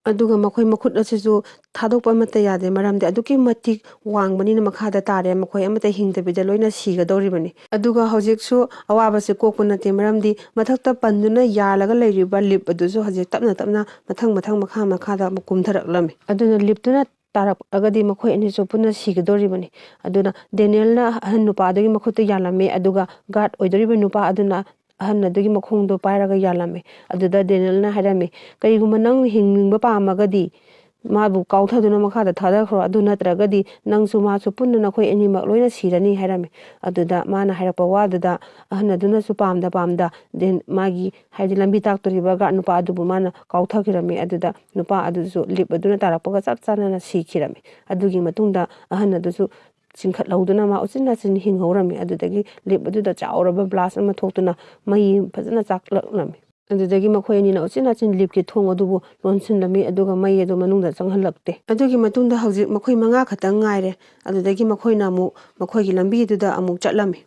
ꯑꯗꯨꯒ ꯃꯈꯣꯏ ꯃꯈꯨꯠ ꯑꯁꯤꯁꯨ ꯊꯥꯗꯣꯛꯄ ꯑꯃꯠꯇ ꯌꯥꯗꯦ, ꯃꯔꯝꯗꯤ ꯑꯗꯨꯛꯀꯤ ꯃꯇꯤꯛ ꯋꯥꯡꯕꯅꯤꯅ ꯃꯈꯥꯗ ꯇꯥꯔꯦ, ꯃꯈꯣꯏ ꯑꯃꯠꯇ ꯍꯤꯡꯗꯕꯤꯗ ꯂꯣꯏꯅ ꯁꯤꯒꯗꯧꯔꯤꯕꯅꯤ꯫ ꯑꯗꯨꯒ ꯍꯧꯖꯤꯛꯁꯨ ꯑꯋꯥꯕꯁꯤ ꯀꯣꯛꯄ ꯅꯠꯇꯦ, ꯃꯔꯝꯗꯤ ꯃꯊꯛꯇ ꯄꯟꯗꯨꯅ ꯌꯥꯜꯂꯒ ꯂꯩꯔꯤꯕ ꯂꯤꯞ ꯑꯗꯨꯁꯨ ꯍꯧꯖꯤꯛ ꯇꯞꯅ ꯇꯞꯅ ꯃꯊꯪ ꯃꯊꯪ ꯃꯈꯥ ꯃꯈꯥꯗ ꯑꯃꯨꯛ ꯀꯨꯝꯊꯔꯛꯂꯝꯃꯤ꯫ ꯑꯗꯨꯅ ꯂꯤꯞꯇꯨꯅ ꯇꯥꯔꯛꯑꯒꯗꯤ ꯃꯈꯣꯏ ꯑꯅꯤꯁꯨ ꯄꯨꯟꯅ ꯁꯤꯒꯗꯧꯔꯤꯕꯅꯤ꯫ ꯑꯗꯨꯅ ꯗꯦꯅꯤꯌꯦꯜꯅ ꯑꯍꯟ ꯅꯨꯄꯥ ꯑꯗꯨꯒꯤ ꯃꯈꯨꯠꯇ ꯌꯥꯜꯂꯝꯃꯤ, ꯑꯗꯨꯒ ꯒꯥꯔꯗ ꯑꯣꯏꯗꯧꯔꯤꯕ ꯅꯨꯄꯥ ꯑꯗꯨꯅ ꯑꯍꯟ ꯑꯗꯨꯒꯤ ꯃꯈꯣꯡꯗꯣ ꯄꯥꯏꯔꯒ ꯌꯥꯜꯂꯝꯃꯤ꯫ ꯑꯗꯨꯗ ꯗꯦꯅꯤꯌꯦꯜꯅ ꯍꯥꯏꯔꯝꯃꯤ, "ꯀꯔꯤꯒꯨꯝꯕ ꯅꯪ ꯍꯤꯡꯅꯤꯡꯕ ꯄꯥꯝꯃꯒꯗꯤ ꯃꯥꯕꯨ ꯀꯥꯎꯊꯗꯨꯅ ꯃꯈꯥꯗ ꯊꯥꯗꯈ꯭ꯔꯣ, ꯑꯗꯨ ꯅꯠꯇ꯭ꯔꯒꯗꯤ ꯅꯪꯁꯨ ꯃꯥꯁꯨ ꯄꯨꯟꯅ ꯅꯈꯣꯏ ꯑꯅꯤꯃꯛ ꯂꯣꯏꯅ ꯁꯤꯔꯅꯤ" ꯍꯥꯏꯔꯝꯃꯤ꯫ ꯑꯗꯨꯗ ꯃꯥꯅ ꯍꯥꯏꯔꯛꯄ ꯋꯥꯗꯨꯗ ꯑꯍꯟ ꯑꯗꯨꯅꯁꯨ ꯄꯥꯝꯗ ꯄꯥꯝꯗ ꯗꯦꯟ ꯃꯥꯒꯤ, ꯍꯥꯏꯗꯤ ꯂꯝꯕꯤ ꯇꯥꯛꯇꯣꯔꯤꯕ ꯒꯥꯔꯗ ꯅꯨꯄꯥ ꯑꯗꯨꯕꯨ ꯃꯥꯅ ꯀꯥꯎꯊꯈꯤꯔꯝꯃꯤ꯫ ꯑꯗꯨꯗ ꯅꯨꯄꯥ ꯑꯗꯨꯁꯨ ꯂꯤꯞ ꯑꯗꯨꯅ ꯇꯥꯔꯛꯄꯒ ꯆꯞ ꯆꯥꯟꯅꯅ ꯁꯤꯈꯤꯔꯝꯃꯤ꯫ ꯑꯗꯨꯒꯤ ꯃꯇꯨꯡꯗ ꯑꯍꯟ ꯑꯗꯨꯁꯨ ꯆꯤꯡꯈꯠꯍꯧꯗꯨꯅ ꯃꯥ ꯎꯆꯤꯟ ꯅꯥꯆꯤꯟ ꯍꯤꯡꯍꯧꯔꯝꯃꯤ꯫ ꯑꯗꯨꯗꯒꯤ ꯂꯤꯞ ꯑꯗꯨꯗ ꯆꯥꯎꯔꯕ ꯕ꯭ꯂꯥꯁ ꯑꯃ ꯊꯣꯛꯇꯨꯅ ꯃꯩ ꯐꯖꯅ ꯆꯥꯛꯂꯛꯂꯝꯃꯤ꯫ ꯑꯗꯨꯗꯒꯤ ꯃꯈꯣꯏ ꯑꯅꯤꯅ ꯎꯆꯤꯟ ꯅꯥꯆꯤꯟ ꯂꯤꯞꯀꯤ ꯊꯣꯡ ꯑꯗꯨꯕꯨ ꯂꯣꯟꯁꯤꯜꯂꯝꯃꯤ, ꯑꯗꯨꯒ ꯃꯩ ꯑꯗꯨ ꯃꯅꯨꯡꯗ ꯆꯪꯍꯜꯂꯛꯇꯦ꯫ ꯑꯗꯨꯒꯤ ꯃꯇꯨꯡꯗ ꯍꯧꯖꯤꯛ ꯃꯈꯣꯏ ꯃꯉꯥ ꯈꯛꯇꯪ ꯉꯥꯏꯔꯦ꯫ ꯑꯗꯨꯗꯒꯤ ꯃꯈꯣꯏꯅ ꯑꯃꯨꯛ ꯃꯈꯣꯏꯒꯤ ꯂꯝꯕꯤꯗꯨꯗ ꯑꯃꯨꯛ ꯆꯠꯂꯝꯃꯤ꯫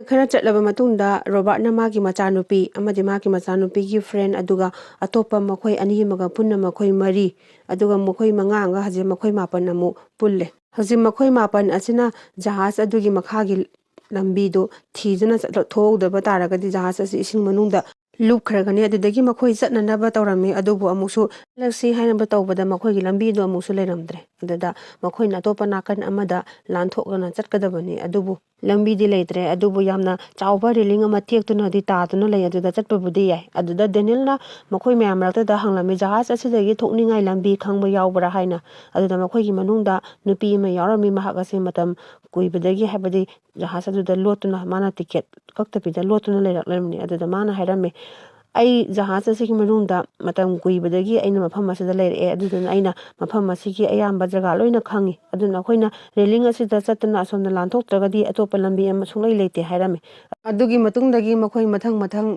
ꯈꯔ ꯆꯠꯂꯕ ꯃꯇꯨꯡꯗ ꯔꯣꯕꯥꯔꯠꯅ ꯃꯥꯒꯤ ꯃꯆꯥꯅꯨꯄꯤ ꯑꯃꯗꯤ ꯃꯥꯒꯤ ꯃꯆꯥꯅꯨꯄꯤꯒꯤ ꯐ꯭ꯔꯦꯟ, ꯑꯗꯨꯒ ꯑꯇꯣꯞꯄ ꯃꯈꯣꯏ ꯑꯅꯤ ꯑꯃꯒ ꯄꯨꯟꯅ ꯃꯈꯣꯏ ꯃꯔꯤ, ꯑꯗꯨꯒ ꯃꯈꯣꯏ ꯃꯉꯥ ꯑꯃꯒ ꯍꯧꯖꯤꯛ ꯃꯈꯣꯏ ꯃꯥꯄꯟ ꯑꯃꯨꯛ ꯄꯨꯜꯂꯦ꯫ ꯍꯧꯖꯤꯛ ꯃꯈꯣꯏ ꯃꯥꯄꯟ ꯑꯁꯤꯅ ꯖꯍꯥꯖ ꯑꯗꯨꯒꯤ ꯃꯈꯥꯒꯤ ꯂꯝꯕꯤꯗꯨ ꯊꯤꯗꯨꯅ ꯆꯠꯊꯣꯛꯍꯧꯗꯕ ꯇꯥꯔꯒꯗꯤ ꯖꯍꯥꯖ ꯑꯁꯤ ꯏꯁꯤꯡ ꯃꯅꯨꯡꯗ ꯂꯨꯞꯈ꯭ꯔꯒꯅꯤ꯫ ꯑꯗꯨꯗꯒꯤ ꯃꯈꯣꯏ ꯆꯠꯅꯅꯕ ꯇꯧꯔꯝꯃꯤ, ꯑꯗꯨꯕꯨ ꯑꯃꯨꯛꯁꯨ ꯆꯠꯂꯁꯤ ꯍꯥꯏꯅꯕ ꯇꯧꯕꯗ ꯃꯈꯣꯏꯒꯤ ꯂꯝꯕꯤꯗꯣ ꯑꯃꯨꯛꯁꯨ ꯂꯩꯔꯝꯗ꯭ꯔꯦ꯫ ꯑꯗꯨꯗ ꯃꯈꯣꯏꯅ ꯑꯇꯣꯞꯄ ꯅꯥꯀꯟ ꯑꯃꯗ ꯂꯥꯟꯊꯣꯛꯂꯒ ꯆꯠꯀꯗꯕꯅꯤ, ꯑꯗꯨꯕꯨ ꯂꯝꯕꯤꯗꯤ ꯂꯩꯇ꯭ꯔꯦ꯫ ꯑꯗꯨꯕꯨ ꯌꯥꯝꯅ ꯆꯥꯎꯕ ꯔꯦꯂꯤꯡ ꯑꯃ ꯇꯦꯛꯇꯨꯅꯗꯤ ꯇꯥꯗꯨꯅ ꯂꯩ, ꯑꯗꯨꯗ ꯆꯠꯄꯕꯨꯗꯤ ꯌꯥꯏ꯫ ꯑꯗꯨꯗ ꯗꯦꯅꯤꯜꯅ ꯃꯈꯣꯏ ꯃꯌꯥꯝ ꯃꯔꯛꯇꯗ ꯍꯪꯂꯝꯃꯤ, "ꯖꯍꯥꯖ ꯑꯁꯤꯗꯒꯤ ꯊꯣꯛꯅꯤꯡꯉꯥꯏ ꯂꯝꯕꯤ ꯈꯪꯕ ꯌꯥꯎꯕ꯭ꯔꯥ?" ꯍꯥꯏꯅ꯫ ꯑꯗꯨꯗ ꯃꯈꯣꯏꯒꯤ ꯃꯅꯨꯡꯗ ꯅꯨꯄꯤ ꯑꯃ ꯌꯥꯎꯔꯝꯃꯤ, ꯃꯍꯥꯛ ꯑꯁꯤ ꯃꯇꯝ ꯀꯨꯏꯕꯗꯒꯤ, ꯍꯥꯏꯕꯗꯤ ꯖꯍꯥꯖ ꯑꯗꯨꯗ ꯂꯣꯠꯇꯨꯅ, ꯃꯥꯅ ꯇꯤꯀꯦꯠ ꯀꯛꯇꯕꯤꯗ ꯂꯣꯠꯇꯨꯅ ꯂꯩꯔꯛꯂꯝꯃꯤ꯫ ꯑꯗꯨꯗ ꯃꯥꯅ ꯍꯥꯏꯔꯝꯃꯤ, "ꯑꯩ ꯖꯍꯥꯖ ꯑꯁꯤꯒꯤ ꯃꯅꯨꯡꯗ ꯃꯇꯝ ꯀꯨꯏꯕꯗꯒꯤ ꯑꯩꯅ ꯃꯐꯝ ꯑꯁꯤꯗ ꯂꯩꯔꯛꯑꯦ, ꯑꯗꯨꯗꯨꯅ ꯑꯩꯅ ꯃꯐꯝ ꯑꯁꯤꯒꯤ ꯑꯌꯥꯝꯕ ꯖꯒꯥ ꯂꯣꯏꯅ ꯈꯪꯉꯤ꯫ ꯑꯗꯨꯅ ꯑꯩꯈꯣꯏꯅ ꯔꯦꯂꯤꯡ ꯑꯁꯤꯗ ꯆꯠꯇꯨꯅ ꯑꯁꯣꯝꯗ ꯂꯥꯟꯊꯣꯛꯇ꯭ꯔꯒꯗꯤ ꯑꯇꯣꯞꯄ ꯂꯝꯕꯤ ꯑꯃ ꯁꯨꯡꯂꯩ ꯂꯩꯇꯦ" ꯍꯥꯏꯔꯝꯃꯤ꯫ ꯑꯗꯨꯒꯤ ꯃꯇꯨꯡꯗꯒꯤ ꯃꯈꯣꯏ ꯃꯊꯪ ꯃꯊꯪ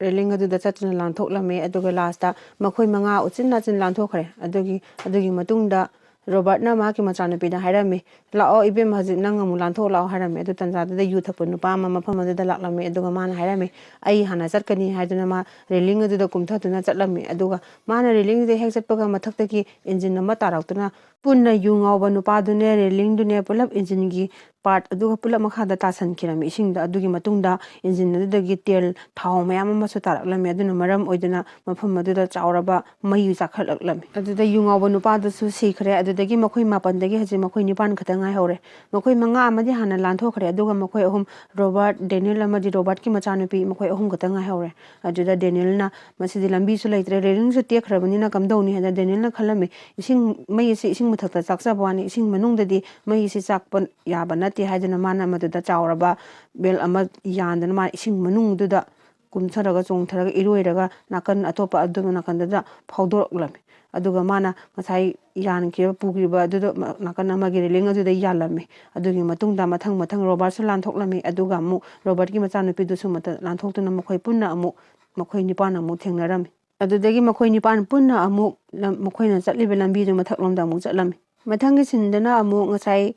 ꯔꯦꯂꯤꯡ ꯑꯗꯨꯗ ꯆꯠꯇꯨꯅ ꯂꯥꯟꯊꯣꯛꯂꯝꯃꯤ, ꯑꯗꯨꯒ ꯂꯥꯁꯇ ꯃꯈꯣꯏ ꯃꯉꯥ ꯎꯆꯤꯟ ꯅꯥꯆꯤꯟ ꯂꯥꯟꯊꯣꯛꯈ꯭ꯔꯦ꯫ ꯑꯗꯨꯒꯤ, ꯑꯗꯨꯒꯤ ꯃꯇꯨꯡꯗ ꯔꯣꯕꯥꯔꯠꯅ ꯃꯍꯥꯛꯀꯤ ꯃꯆꯥꯅꯨꯄꯤꯗ ꯍꯥꯏꯔꯝꯃꯤ, "ꯂꯥꯛꯑꯣ ꯏꯕꯦꯝꯃ, ꯍꯧꯖꯤꯛ ꯅꯪ ꯑꯃꯨꯛ ꯂꯥꯟꯊꯣꯛ ꯂꯥꯛꯑꯣ" ꯍꯥꯏꯔꯝꯃꯤ꯫ ꯑꯗꯨ ꯇꯟꯖꯥꯗꯨꯗ ꯌꯨ ꯊꯛꯄ ꯅꯨꯄꯥ ꯑꯃ ꯃꯐꯝ ꯑꯗꯨꯗ ꯂꯥꯛꯂꯝꯃꯤ, ꯑꯗꯨꯒ ꯃꯥꯅ ꯍꯥꯏꯔꯝꯃꯤ, "ꯑꯩ ꯍꯥꯟꯅ ꯆꯠꯀꯅꯤ" ꯍꯥꯏꯗꯨꯅ ꯃꯥ ꯔꯦꯂꯤꯡ ꯑꯗꯨꯗ ꯀꯨꯝꯊꯗꯨꯅ ꯆꯠꯂꯝꯃꯤ꯫ ꯑꯗꯨꯒ ꯃꯥꯅ ꯔꯦꯂꯤꯡꯗꯨꯗ ꯍꯦꯛ ꯆꯠꯄꯒ ꯃꯊꯛꯇꯒꯤ ꯏꯟꯖꯤꯟ ꯑꯃ ꯇꯥꯔꯛꯇꯨꯅ ꯄꯨꯟꯅ ꯌꯨ ꯉꯥꯎꯕ ꯅꯨꯄꯥꯗꯨꯅꯦ, ꯔꯦꯂꯤꯡꯗꯨꯅꯦ, ꯄꯨꯂꯞ ꯏꯟꯖꯤꯟꯒꯤ ꯄꯥꯔꯠ ꯑꯗꯨꯒ ꯄꯨꯂꯞ ꯃꯈꯥꯗ ꯇꯥꯁꯟꯈꯤꯔꯝꯃꯤ ꯏꯁꯤꯡꯗ꯫ ꯑꯗꯨꯒꯤ ꯃꯇꯨꯡꯗ ꯏꯟꯖꯤꯟ ꯑꯗꯨꯗꯒꯤ ꯇꯦꯜ, ꯊꯥꯎ ꯃꯌꯥꯝ ꯑꯃꯁꯨ ꯇꯥꯔꯛꯂꯝꯃꯤ꯫ ꯑꯗꯨꯅ ꯃꯔꯝ ꯑꯣꯏꯗꯨꯅ ꯃꯐꯝ ꯑꯗꯨꯗ ꯆꯥꯎꯔꯕ ꯃꯩ ꯆꯥꯈꯠꯂꯛꯂꯝꯃꯤ꯫ ꯑꯗꯨꯗ ꯌꯨ ꯉꯥꯎꯕ ꯅꯨꯄꯥꯗꯨꯁꯨ ꯁꯤꯈ꯭ꯔꯦ꯫ ꯑꯗꯨꯗꯒꯤ ꯃꯈꯣꯏ ꯃꯥꯄꯟꯗꯒꯤ ꯍꯧꯖꯤꯛ ꯃꯈꯣꯏ ꯅꯤꯄꯥꯟ ꯈꯛꯇ ꯉꯥꯏꯍꯧꯔꯦ꯫ ꯃꯈꯣꯏ ꯃꯉꯥ ꯑꯃꯗꯤ ꯍꯥꯟꯅ ꯂꯥꯟꯊꯣꯛꯈ꯭ꯔꯦ, ꯑꯗꯨꯒ ꯃꯈꯣꯏ ꯑꯍꯨꯝ, ꯔꯣꯕꯥꯔꯠ, ꯗꯦꯅꯤꯜ ꯑꯃꯗꯤ ꯔꯣꯕꯥꯔꯠꯀꯤ ꯃꯆꯥꯅꯨꯄꯤ, ꯃꯈꯣꯏ ꯑꯍꯨꯝ ꯈꯛꯇ ꯉꯥꯏꯍꯧꯔꯦ꯫ ꯑꯗꯨꯗ ꯗꯦꯅꯤꯜꯅ, "ꯃꯁꯤꯗꯤ ꯂꯝꯕꯤꯁꯨ ꯂꯩꯇ꯭ꯔꯦ, ꯔꯦꯂꯤꯡꯁꯨ ꯇꯦꯛꯈ꯭ꯔꯕꯅꯤꯅ ꯀꯝꯗꯧꯅꯤ?" ꯍꯥꯏꯅ ꯗꯦꯅꯤꯜꯅ ꯈꯜꯂꯝꯃꯤ꯫ "ꯏꯁꯤꯡ, ꯃꯩ ꯑꯁꯤ ꯏꯁꯤꯡ ꯃꯊꯛꯇ ꯆꯥꯛꯆꯕ ꯋꯥꯅꯤ, ꯏꯁꯤꯡ ꯃꯅꯨꯡꯗꯗꯤ ꯃꯩ ꯑꯁꯤ ꯆꯥꯛꯄ ꯌꯥꯕ ꯅꯠꯇꯦ" ꯍꯥꯏꯗꯨꯅ ꯃꯥꯅ ꯃꯗꯨꯗ ꯆꯥꯎꯔꯕ ꯕꯦꯜ ꯑꯃ ꯌꯥꯟꯗꯨꯅ ꯃꯥꯅ ꯏꯁꯤꯡ ꯃꯅꯨꯡꯗꯨꯗ ꯀꯨꯝꯊꯔꯒ, ꯆꯣꯡꯊꯔꯒ, ꯏꯔꯣꯏꯔꯒ ꯅꯥꯀꯟ ꯑꯇꯣꯞꯄ ꯑꯗꯨ ꯅꯥꯀꯟꯗꯨꯗ ꯐꯥꯎꯗꯣꯔꯛꯂꯝꯃꯤ꯫ ꯑꯗꯨꯒ ꯃꯥꯅ ꯉꯁꯥꯏ ꯌꯥꯟꯈꯤꯕ, ꯄꯨꯈꯤꯕ ꯑꯗꯨꯗ ꯃ-, ꯅꯥꯀꯟ ꯑꯃꯒꯤ ꯔꯦꯂꯤꯡ ꯑꯗꯨꯗ ꯌꯥꯜꯂꯝꯃꯤ꯫ ꯑꯗꯨꯒꯤ ꯃꯇꯨꯡꯗ ꯃꯊꯪ ꯃꯊꯪ ꯔꯣꯕꯥꯔꯠꯁꯨ ꯂꯥꯟꯊꯣꯛꯂꯝꯃꯤ꯫ ꯑꯗꯨꯒ ꯑꯃꯨꯛ ꯔꯣꯕꯥꯔꯠꯀꯤ ꯃꯆꯥꯅꯨꯄꯤꯗꯨꯁꯨ ꯃꯇ-, ꯂꯥꯟꯊꯣꯛꯇꯨꯅ ꯃꯈꯣꯏ ꯄꯨꯟꯅ ꯑꯃꯨꯛ, ꯃꯈꯣꯏ ꯅꯤꯄꯥꯟ ꯑꯃꯨꯛ ꯊꯦꯡꯅꯔꯝꯃꯤ꯫ ꯑꯗꯨꯗꯒꯤ ꯃꯈꯣꯏ ꯅꯤꯄꯥꯟ ꯄꯨꯟꯅ ꯑꯃꯨꯛ ꯂꯝ-, ꯃꯈꯣꯏꯅ ꯆꯠꯂꯤꯕ ꯂꯝꯕꯤꯗꯨ ꯃꯊꯛꯂꯣꯝꯗ ꯑꯃꯨꯛ ꯆꯠꯂꯝꯃꯤ꯫ ꯃꯊꯪꯒꯤ ꯁꯤꯟꯗꯅ ꯑꯃꯨꯛ ꯉꯁꯥꯏ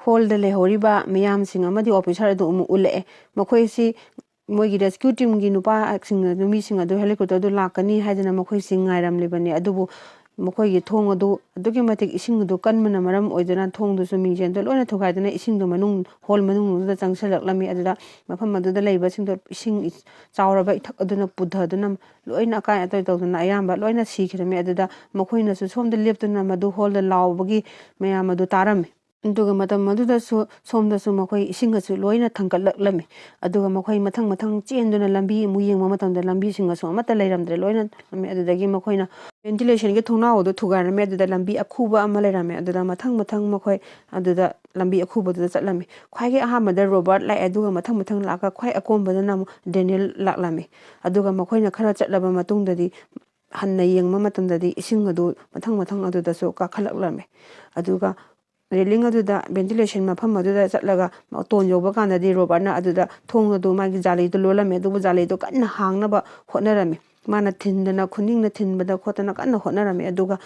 ꯍꯣꯜꯗ ꯂꯩꯍꯧꯔꯤꯕ ꯃꯤꯌꯥꯝꯁꯤꯡ ꯑꯃꯗꯤ ꯑꯣꯐꯤꯁꯥꯔ ꯑꯗꯨ ꯑꯃꯨꯛ ꯎꯠꯂꯛꯑꯦ꯫ ꯃꯈꯣꯏꯁꯤ ꯃꯣꯏꯒꯤ ꯔꯦꯁꯀ꯭ꯌꯨ ꯇꯤꯝꯒꯤ ꯅꯨꯄꯥꯁꯤꯡ ꯑꯗꯨ, ꯃꯤꯁꯤꯡ ꯑꯗꯨ ꯍꯦꯂꯤꯀꯣꯞꯇꯔꯗꯨ ꯂꯥꯛꯀꯅꯤ ꯍꯥꯏꯗꯅ ꯃꯈꯣꯏꯁꯤ ꯉꯥꯏꯔꯝꯂꯤꯕꯅꯤ꯫ ꯑꯗꯨꯕꯨ ꯃꯈꯣꯏꯒꯤ ꯊꯣꯡ ꯑꯗꯨ ꯑꯗꯨꯛꯀꯤ ꯃꯇꯤꯛ ꯏꯁꯤꯡ ꯑꯗꯨ ꯀꯟꯕꯅ ꯃꯔꯝ ꯑꯣꯏꯗꯨꯅ ꯊꯣꯡꯗꯨꯁꯨ ꯃꯤꯡꯖꯦꯜꯗꯨ ꯂꯣꯏꯅ ꯊꯨꯒꯥꯏꯗꯨꯅ ꯏꯁꯤꯡꯗꯨ ꯃꯅꯨꯡ, ꯍꯣꯜ ꯃꯅꯨꯡꯗꯨꯗ ꯆꯪꯁꯤꯜꯂꯛꯂꯝꯃꯤ꯫ ꯑꯗꯨꯗ ꯃꯐꯝ ꯑꯗꯨꯗ ꯂꯩꯕꯁꯤꯡꯗꯣ ꯏꯁꯤꯡ ꯏ-, ꯆꯥꯎꯔꯕ ꯏꯊꯛ ꯑꯗꯨꯅ ꯄꯨꯊꯗꯨꯅ ꯂꯣꯏꯅ ꯑꯀꯥꯏ ꯑꯇꯣꯏ ꯇꯧꯗꯨꯅ ꯑꯌꯥꯝꯕ ꯂꯣꯏꯅ ꯁꯤꯈꯤꯔꯝꯃꯤ꯫ ꯑꯗꯨꯗ ꯃꯈꯣꯏꯅꯁꯨ ꯁꯣꯝꯗ ꯂꯦꯞꯇꯨꯅ ꯃꯗꯨ ꯍꯣꯜꯗ ꯂꯥꯎꯕꯒꯤ ꯃꯌꯥꯝ ꯑꯗꯨ ꯇꯥꯔꯝꯃꯤ꯫ ꯑꯗꯨꯒ ꯃꯇꯝ ꯑꯗꯨꯗꯁꯨ ꯁꯣꯝꯗꯁꯨ ꯃꯈꯣꯏ ꯏꯁꯤꯡ ꯑꯁꯨ ꯂꯣꯏꯅ ꯊꯥꯡꯒꯠꯂꯛꯂꯝꯃꯤ꯫ ꯑꯗꯨꯒ ꯃꯈꯣꯏ ꯃꯊꯪ ꯃꯊꯪ ꯆꯦꯟꯗꯨꯅ ꯂꯝꯕꯤ ꯑꯃꯨꯛ ꯌꯦꯡꯕ ꯃꯇꯝꯗ ꯂꯝꯕꯤꯁꯤꯡ ꯑꯁꯨ ꯑꯃꯠꯇ ꯂꯩꯔꯝꯗ꯭ꯔꯦ, ꯂꯣꯏꯅ ꯂꯝꯃꯤ꯫ ꯑꯗꯨꯗꯒꯤ ꯃꯈꯣꯏꯅ ventilation ꯒꯤ ꯊꯣꯡꯅꯥꯎ ꯑꯗꯨ ꯊꯨꯒꯥꯏꯔꯝꯃꯤ꯫ ꯑꯗꯨꯗ ꯂꯝꯕꯤ ꯑꯈꯨꯕ ꯑꯃ ꯂꯩꯔꯝꯃꯤ꯫ ꯑꯗꯨꯗ ꯃꯊꯪ ꯃꯊꯪ ꯃꯈꯣꯏ ꯑꯗꯨꯗ ꯂꯝꯕꯤ ꯑꯈꯨꯕꯗꯨꯗ ꯆꯠꯂꯝꯃꯤ꯫ ꯈ꯭ꯋꯥꯏꯒꯤ ꯑꯍꯥꯟꯕꯗ ꯔꯣꯕꯥꯔꯠ ꯂꯥꯛꯑꯦ, ꯑꯗꯨꯒ ꯃꯊꯪ ꯃꯊꯪ ꯂꯥꯛꯑꯒ ꯈ꯭ꯋꯥꯏ ꯑꯀꯣꯟꯕꯗꯅ ꯑꯃꯨꯛ ꯗꯦꯅꯤꯌꯦꯜ ꯂꯥꯛꯂꯝꯃꯤ꯫ ꯑꯗꯨꯒ ꯃꯈꯣꯏꯅ ꯈꯔ ꯆꯠꯂꯕ ꯃꯇꯨꯡꯗꯗꯤ ꯍꯟꯅ ꯌꯦꯡꯕ ꯃꯇꯝꯗꯗꯤ ꯏꯁꯤꯡ ꯑꯗꯨ ꯃꯊꯪ ꯃꯊꯪ ꯑꯗꯨꯗꯁꯨ ꯀꯥꯈꯠꯂꯛꯂꯝꯃꯤ꯫ ꯑꯗꯨꯒ ꯔꯦꯂꯤꯡ ꯑꯗꯨꯗ, ventilation ꯃꯐꯝ ꯑꯗꯨꯗ ꯆꯠꯂꯒ ꯃꯇꯣꯟ ꯌꯧꯕ ꯀꯥꯟꯗꯗꯤ ꯔꯣꯕꯥꯔꯠꯅ ꯑꯗꯨꯗ ꯊꯣꯡ ꯑꯗꯨ ꯃꯥꯒꯤ ꯖꯥꯂꯤꯗꯨ ꯂꯣꯜꯂꯝꯃꯤ, ꯑꯗꯨꯕꯨ ꯖꯥꯂꯤꯗꯨ ꯀꯟꯅ ꯍꯥꯡꯅꯕ ꯍꯣꯠꯅꯔꯝꯃꯤ꯫ ꯃꯥꯅ ꯊꯤꯟꯗꯅ, ꯈꯨꯅꯤꯡꯅ ꯊꯤꯟꯕꯗ ꯈꯣꯠꯇꯅ ꯀꯟꯅ ꯍꯣꯠꯅꯔꯝꯃꯤ꯫ ꯑꯗꯨꯒ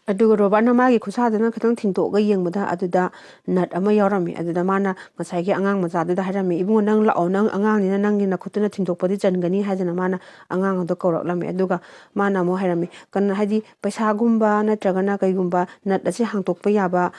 ꯑꯗꯨꯒ ꯔꯣꯕꯥꯔꯠꯅ ꯃꯥꯒꯤ ꯈꯨꯠꯁꯥꯗꯨꯅ ꯈꯤꯇꯪ ꯊꯤꯟꯗꯣꯛꯑꯒ ꯌꯦꯡꯕꯗ ꯑꯗꯨꯗ ꯅꯠ ꯑꯃ ꯌꯥꯎꯔꯝꯃꯤ꯫ ꯑꯗꯨꯗ ꯃꯥꯅ ꯉꯁꯥꯏꯒꯤ ꯑꯉꯥꯡ ꯃꯆꯥꯗꯨꯗ ꯍꯥꯏꯔꯝꯃꯤ, "ꯏꯕꯨꯡꯉꯣ, ꯅꯪ ꯂꯥꯛꯑꯣ, ꯅꯪ ꯑꯉꯥꯡꯅꯤꯅ ꯅꯪꯒꯤ ꯅꯈꯨꯠꯇꯨꯅ ꯊꯤꯟꯗꯣꯛꯄꯗꯤ ꯆꯟꯒꯅꯤ" ꯍꯥꯏꯗꯅ ꯃꯥꯅ ꯑꯉꯥꯡ ꯑꯗꯣ ꯀꯧꯔꯛꯂꯝꯃꯤ꯫ ꯑꯗꯨꯒ ꯃꯥꯅ ꯑꯃꯨꯛ ꯍꯥꯏꯔꯝꯃꯤ, ꯀꯩꯅꯣ, ꯍꯥꯏꯗꯤ ꯄꯩꯁꯥꯒꯨꯝꯕ ꯅꯠꯇ꯭ꯔꯒꯅ ꯀꯩꯒꯨꯝꯕ ꯅꯠ ꯑꯁꯤ ꯍꯥꯡꯇꯣꯛꯄ ꯌꯥꯕ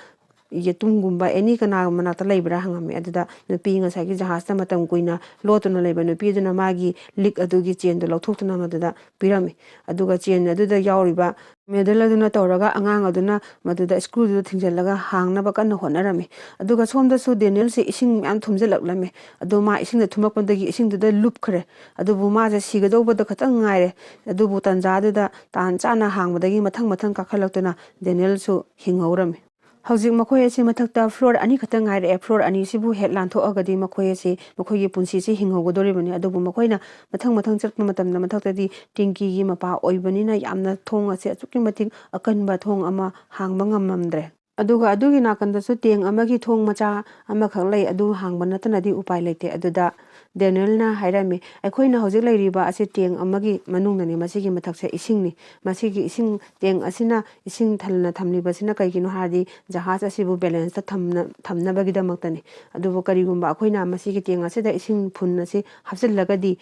ꯌꯦꯇꯨꯝꯒꯨꯝꯕ ꯑꯦꯅꯤ ꯀꯅꯥ ꯃꯅꯥꯛꯇ ꯂꯩꯕ꯭ꯔꯥ ꯍꯪꯉꯝꯃꯤ꯫ ꯑꯗꯨꯗ ꯅꯨꯄꯤ, ꯉꯁꯥꯏꯒꯤ ꯖꯍꯥꯖꯇ ꯃꯇꯝ ꯀꯨꯏꯅ ꯂꯣꯠꯇꯨꯅ ꯂꯩꯕ ꯅꯨꯄꯤ ꯑꯗꯨꯅ ꯃꯥꯒꯤ ꯂꯤꯛ ꯑꯗꯨꯒꯤ ꯆꯦꯟꯗꯨ ꯂꯧꯊꯣꯛꯇꯨꯅ ꯃꯗꯨꯗ ꯄꯤꯔꯝꯃꯤ꯫ ꯑꯗꯨꯒ ꯆꯦꯟ ꯑꯗꯨꯗ ꯌꯥꯎꯔꯤꯕ ꯃꯦꯗꯜ ꯑꯗꯨꯅ ꯇꯧꯔꯒ ꯑꯉꯥꯡ ꯑꯗꯨꯅ ꯃꯗꯨꯗ ꯁ꯭ꯀ꯭ꯔꯨꯗꯨꯗ ꯊꯤꯡꯖꯤꯜꯂꯒ ꯍꯥꯡꯅꯕ ꯀꯟꯅ ꯍꯣꯠꯅꯔꯝꯃꯤ꯫ ꯑꯗꯨꯒ ꯁꯣꯝꯗꯁꯨ ꯗꯦꯅꯤꯌꯦꯜꯁꯦ ꯏꯁꯤꯡ ꯃꯌꯥꯝ ꯊꯨꯝꯖꯤꯜꯂꯛꯂꯝꯃꯤ꯫ ꯑꯗꯣ ꯃꯥ ꯏꯁꯤꯡꯗ ꯊꯨꯝꯃꯛꯄꯗꯒꯤ ꯏꯁꯤꯡꯗꯨꯗ ꯂꯨꯞꯈ꯭ꯔꯦ꯫ ꯑꯗꯨꯕꯨ ꯃꯥꯁꯦ ꯁꯤꯒꯗꯧꯕꯗ ꯈꯛꯇꯪ ꯉꯥꯏꯔꯦ꯫ ꯑꯗꯨꯕꯨ ꯇꯥꯟꯖꯥꯗꯨꯗ ꯇꯥꯟ ꯆꯥꯅ ꯍꯥꯡꯕꯗꯒꯤ ꯃꯊꯪ ꯃꯊꯪ ꯀꯥꯈꯠꯂꯛꯇꯨꯅ ꯗꯦꯅꯤꯌꯦꯜꯁꯨ ꯍꯤꯡꯍꯧꯔꯝꯃꯤ꯫ ꯍꯧꯖꯤꯛ ꯃꯈꯣꯏ ꯑꯁꯤ ꯃꯊꯛꯇ ꯐ꯭ꯂꯣꯔ ꯑꯅꯤꯈꯛꯇ ꯉꯥꯏꯔꯛꯑꯦ꯫ ꯐ꯭ꯂꯣꯔ ꯑꯅꯤꯁꯤꯕꯨ ꯍꯦꯛ ꯂꯥꯟꯊꯣꯛꯑꯒꯗꯤ ꯃꯈꯣꯏ ꯑꯁꯤ ꯃꯈꯣꯏꯒꯤ ꯄꯨꯟꯁꯤꯁꯤ ꯍꯤꯡꯍꯧꯒꯗꯧꯔꯤꯕꯅꯤ꯫ ꯑꯗꯨꯕꯨ ꯃꯈꯣꯏꯅ ꯃꯊꯪ ꯃꯊꯪ ꯆꯠꯄ ꯃꯇꯝꯗ ꯃꯊꯛꯇꯗꯤ ꯇꯦꯡꯀꯤꯒꯤ ꯃꯄꯥ ꯑꯣꯏꯕꯅꯤꯅ ꯌꯥꯝꯅ ꯊꯣꯡ ꯑꯁꯦ ꯑꯁꯨꯛꯀꯤ ꯃꯇꯤꯛ ꯑꯀꯟꯕ ꯊꯣꯡ ꯑꯃ ꯍꯥꯡꯕ ꯉꯝꯂꯝꯗ꯭ꯔꯦ꯫ ꯑꯗꯨꯒ ꯑꯗꯨꯒꯤ ꯅꯥꯀꯟꯗꯁꯨ ꯇꯦꯡ ꯑꯃꯒꯤ ꯊꯣꯡ ꯃꯆꯥ ꯑꯃꯈꯛ ꯂꯩ꯫ ꯑꯗꯨ ꯍꯥꯡꯕ ꯅꯠꯇꯅꯗꯤ ꯎꯄꯥꯏ ꯂꯩꯇꯦ꯫ ꯑꯗꯨꯗ ꯗꯦꯅꯤꯌꯦꯜꯅ ꯍꯥꯏꯔꯝꯃꯤ, "ꯑꯩꯈꯣꯏꯅ ꯍꯧꯖꯤꯛ ꯂꯩꯔꯤꯕ ꯑꯁꯤ ꯇꯦꯡ ꯑꯃꯒꯤ ꯃꯅꯨꯡꯗꯅꯤ꯫ ꯃꯁꯤꯒꯤ ꯃꯊꯛꯁꯦ ꯏꯁꯤꯡꯅꯤ꯫ ꯃꯁꯤꯒꯤ ꯏꯁꯤꯡ ꯇꯦꯡ ꯑꯁꯤꯅ ꯏꯁꯤꯡ ꯊꯜꯅ ꯊꯝꯂꯤꯕꯁꯤꯅ ꯀꯩꯒꯤꯅꯣ ꯍꯥꯏꯔꯗꯤ ꯖꯍꯥꯖ ꯑꯁꯤꯕꯨ ꯕꯦꯂꯦꯟꯁꯇ ꯊꯝꯅ-, ꯊꯝꯅꯕꯒꯤꯗꯃꯛꯇꯅꯤ꯫ ꯑꯗꯨꯕꯨ ꯀꯔꯤꯒꯨꯝꯕ ꯑꯩꯈꯣꯏꯅ ꯃꯁꯤꯒꯤ ꯇꯦꯡ ꯑꯁꯤꯗ ꯏꯁꯤꯡ ꯐꯨꯟ ꯑꯁꯤ ꯍꯥꯞꯆꯤꯜꯂꯒꯗꯤ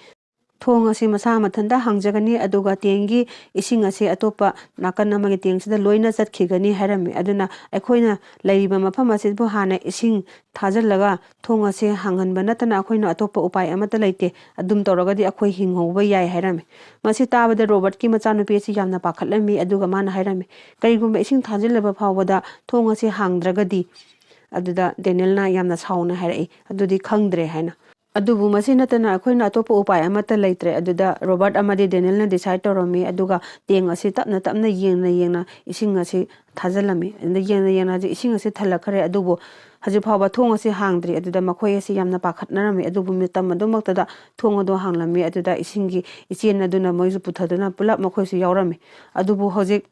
ꯊꯣꯡ ꯑꯁꯤ ꯃꯁꯥ ꯃꯊꯟꯇ ꯍꯥꯡꯖꯒꯅꯤ, ꯑꯗꯨꯒ ꯇꯦꯡꯒꯤ ꯏꯁꯤꯡ ꯑꯁꯤ ꯑꯇꯣꯞꯄ ꯅꯥꯀꯟ ꯑꯃꯒꯤ ꯇꯦꯡꯁꯤꯗ ꯂꯣꯏꯅ ꯆꯠꯈꯤꯒꯅꯤ" ꯍꯥꯏꯔꯝꯃꯤ꯫ ꯑꯗꯨꯅ ꯑꯩꯈꯣꯏꯅ ꯂꯩꯔꯤꯕ ꯃꯐꯝ ꯑꯁꯤꯕꯨ ꯍꯥꯟꯅ ꯏꯁꯤꯡ ꯊꯥꯖꯤꯜꯂꯒ ꯊꯣꯡ ꯑꯁꯤ ꯍꯥꯡꯍꯟꯕ ꯅꯠꯇꯅ ꯑꯩꯈꯣꯏꯅ ꯑꯇꯣꯞꯄ ꯎꯄꯥꯏ ꯑꯃꯠꯇ ꯂꯩꯇꯦ꯫ ꯑꯗꯨꯝ ꯇꯧꯔꯒꯗꯤ ꯑꯩꯈꯣꯏ ꯍꯤꯡꯍꯧꯕ ꯌꯥꯏ ꯍꯥꯏꯔꯝꯃꯤ꯫ ꯃꯁꯤ ꯇꯥꯕꯗ ꯔꯣꯕꯔꯠꯀꯤ ꯃꯆꯥꯅꯨꯄꯤ ꯑꯁꯤ ꯌꯥꯝꯅ ꯄꯥꯈꯠꯂꯝꯃꯤ꯫ ꯑꯗꯨꯒ ꯃꯥꯅ ꯍꯥꯏꯔꯝꯃꯤ, "ꯀꯔꯤꯒꯨꯝꯕ ꯏꯁꯤꯡ ꯊꯥꯖꯤꯜꯂꯕ ꯐꯥꯎꯕꯗ ꯊꯣꯡ ꯑꯁꯤ ꯍꯥꯡꯗ꯭ꯔꯒꯗꯤ?" ꯑꯗꯨꯗ ꯗꯦꯅꯤꯌꯦꯜꯅ ꯌꯥꯝꯅ ꯁꯥꯎꯅ ꯍꯥꯏꯔꯛꯏ, "ꯑꯗꯨꯗꯤ ꯈꯪꯗ꯭ꯔꯦ" ꯍꯥꯏꯅ꯫ ꯑꯗꯨꯕꯨ ꯃꯁꯤ ꯅꯠꯇꯅ ꯑꯩꯈꯣꯏꯅ ꯑꯇꯣꯞꯄ ꯎꯄꯥꯏ ꯑꯃꯠꯇ ꯂꯩꯇ꯭ꯔꯦ꯫ ꯑꯗꯨꯗ ꯔꯣꯕꯥꯔꯠ ꯑꯃꯗꯤ ꯗꯦꯅꯤꯌꯦꯜꯅ ꯗꯤꯁꯥꯏꯠ ꯇꯧꯔꯝꯃꯤ꯫ ꯑꯗꯨꯒ ꯇꯦꯡ ꯑꯁꯤ ꯇꯞꯅ ꯇꯞꯅ ꯌꯦꯡꯅ ꯌꯦꯡꯅ ꯏꯁꯤꯡ ꯑꯁꯤ ꯊꯥꯖꯤꯜꯂꯝꯃꯤ꯫ ꯑꯗꯨꯗ ꯌꯦꯡꯅ ꯌꯦꯡꯅ ꯍꯧꯖꯤꯛ ꯏꯁꯤꯡ ꯑꯁꯤ ꯊꯜꯂꯛꯈ꯭ꯔꯦ꯫ ꯑꯗꯨꯕꯨ ꯍꯧꯖꯤꯛ ꯐꯥꯎꯕ ꯊꯣꯡ ꯑꯁꯤ ꯍꯥꯡꯗ꯭ꯔꯤ꯫ ꯑꯗꯨꯗ ꯃꯈꯣꯏ ꯑꯁꯤ ꯌꯥꯝꯅ ꯄꯥꯈꯠꯅꯔꯝꯃꯤ꯫ ꯑꯗꯨꯕꯨ ꯃꯇꯝ ꯑꯗꯨꯃꯛꯇꯗ ꯊꯣꯡ ꯑꯗꯨ ꯍꯥꯡꯂꯝꯃꯤ꯫ ꯑꯗꯨꯗ ꯏꯁꯤꯡꯒꯤ ꯏꯆꯦꯟ ꯑꯗꯨꯅ ꯃꯣꯏꯁꯨ ꯄꯨꯊꯗꯨꯅ ꯄꯨꯂꯞ ꯃꯈꯣꯏꯁꯨ ꯌꯥꯎꯔꯝꯃꯤ꯫ ꯑꯗꯨꯕꯨ ꯍꯧꯖꯤꯛ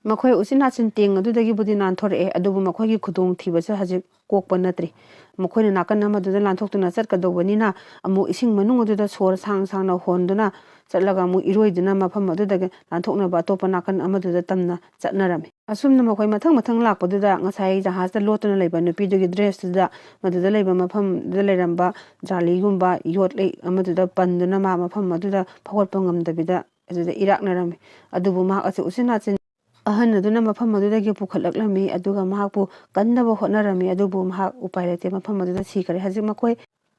ꯃꯈꯣꯏ ꯎꯆꯤꯟ ꯅꯥꯆꯤꯟ ꯇꯦꯡ ꯑꯗꯨꯗꯒꯤꯕꯨꯗꯤ ꯅꯥꯟꯊꯣꯔꯛꯑꯦ, ꯑꯗꯨꯕꯨ ꯃꯈꯣꯏꯒꯤ ꯈꯨꯗꯣꯡꯊꯤꯕꯁꯦ ꯍꯧꯖꯤꯛ ꯀꯣꯛꯄ ꯅꯠꯇ꯭ꯔꯤ꯫ ꯃꯈꯣꯏꯅ ꯅꯥꯀꯟ ꯑꯃꯗꯨꯗ ꯂꯥꯟꯊꯣꯛꯇꯨꯅ ꯆꯠꯀꯗꯧꯕꯅꯤꯅ, ꯑꯃꯨꯛ ꯏꯁꯤꯡ ꯃꯅꯨꯡ ꯑꯗꯨꯗ ꯁꯣꯔ ꯁꯥꯡ ꯁꯥꯡꯅ ꯍꯣꯟꯗꯨꯅ ꯆꯠꯂꯒ ꯑꯃꯨꯛ ꯏꯔꯣꯏꯗꯨꯅ ꯃꯐꯝ ꯑꯗꯨꯗꯒꯤ ꯂꯥꯟꯊꯣꯛꯅꯕ ꯑꯇꯣꯞꯄ ꯅꯥꯀꯟ ꯑꯃꯗꯨꯗ ꯇꯝꯅ ꯆꯠꯅꯔꯝꯃꯤ꯫ ꯑꯁꯨꯝꯅ ꯃꯈꯣꯏ ꯃꯊꯪ ꯃꯊꯪ ꯂꯥꯛꯄꯗꯨꯗ ꯉꯁꯥꯏ ꯖꯍꯥꯖꯇ ꯂꯣꯠꯇꯨꯅ ꯂꯩꯕ ꯅꯨꯄꯤꯗꯨꯒꯤ ꯗ꯭ꯔꯦꯁꯇꯨꯗ ꯃꯗꯨꯗ ꯂꯩꯕ ꯃꯐꯝꯗꯨꯗ ꯂꯩꯔꯝꯕ ꯖꯥꯂꯤꯒꯨꯝꯕ ꯌꯣꯠ ꯂꯩ ꯑꯃꯗꯨꯗ ꯄꯟꯗꯨꯅ ꯃꯥ ꯃꯐꯝ ꯑꯗꯨꯗ ꯐꯥꯎꯒꯠꯄ ꯉꯝꯗꯕꯤꯗ ꯑꯗꯨꯗ ꯏꯔꯥꯛꯅꯔꯝꯃꯤ꯫ ꯑꯗꯨꯕꯨ ꯃꯍꯥꯛ ꯑꯁꯤ ꯎꯆꯤꯟ ꯅꯥꯆꯤꯟ ꯑꯍꯟ ꯑꯗꯨꯅ ꯃꯐꯝ ꯑꯗꯨꯗꯒꯤ ꯄꯨꯈꯠꯂꯛꯂꯝꯃꯤ, ꯑꯗꯨꯒ ꯃꯍꯥꯛꯄꯨ ꯀꯟꯅꯕ ꯍꯣꯠꯅꯔꯝꯃꯤ, ꯑꯗꯨꯕꯨ ꯃꯍꯥꯛ ꯎꯄꯥꯏ ꯂꯩꯇꯦ, ꯃꯐꯝ ꯑꯗꯨꯗ ꯁꯤꯈꯔꯦ꯫ ꯍꯧꯖꯤꯛ ꯃꯈꯣꯏ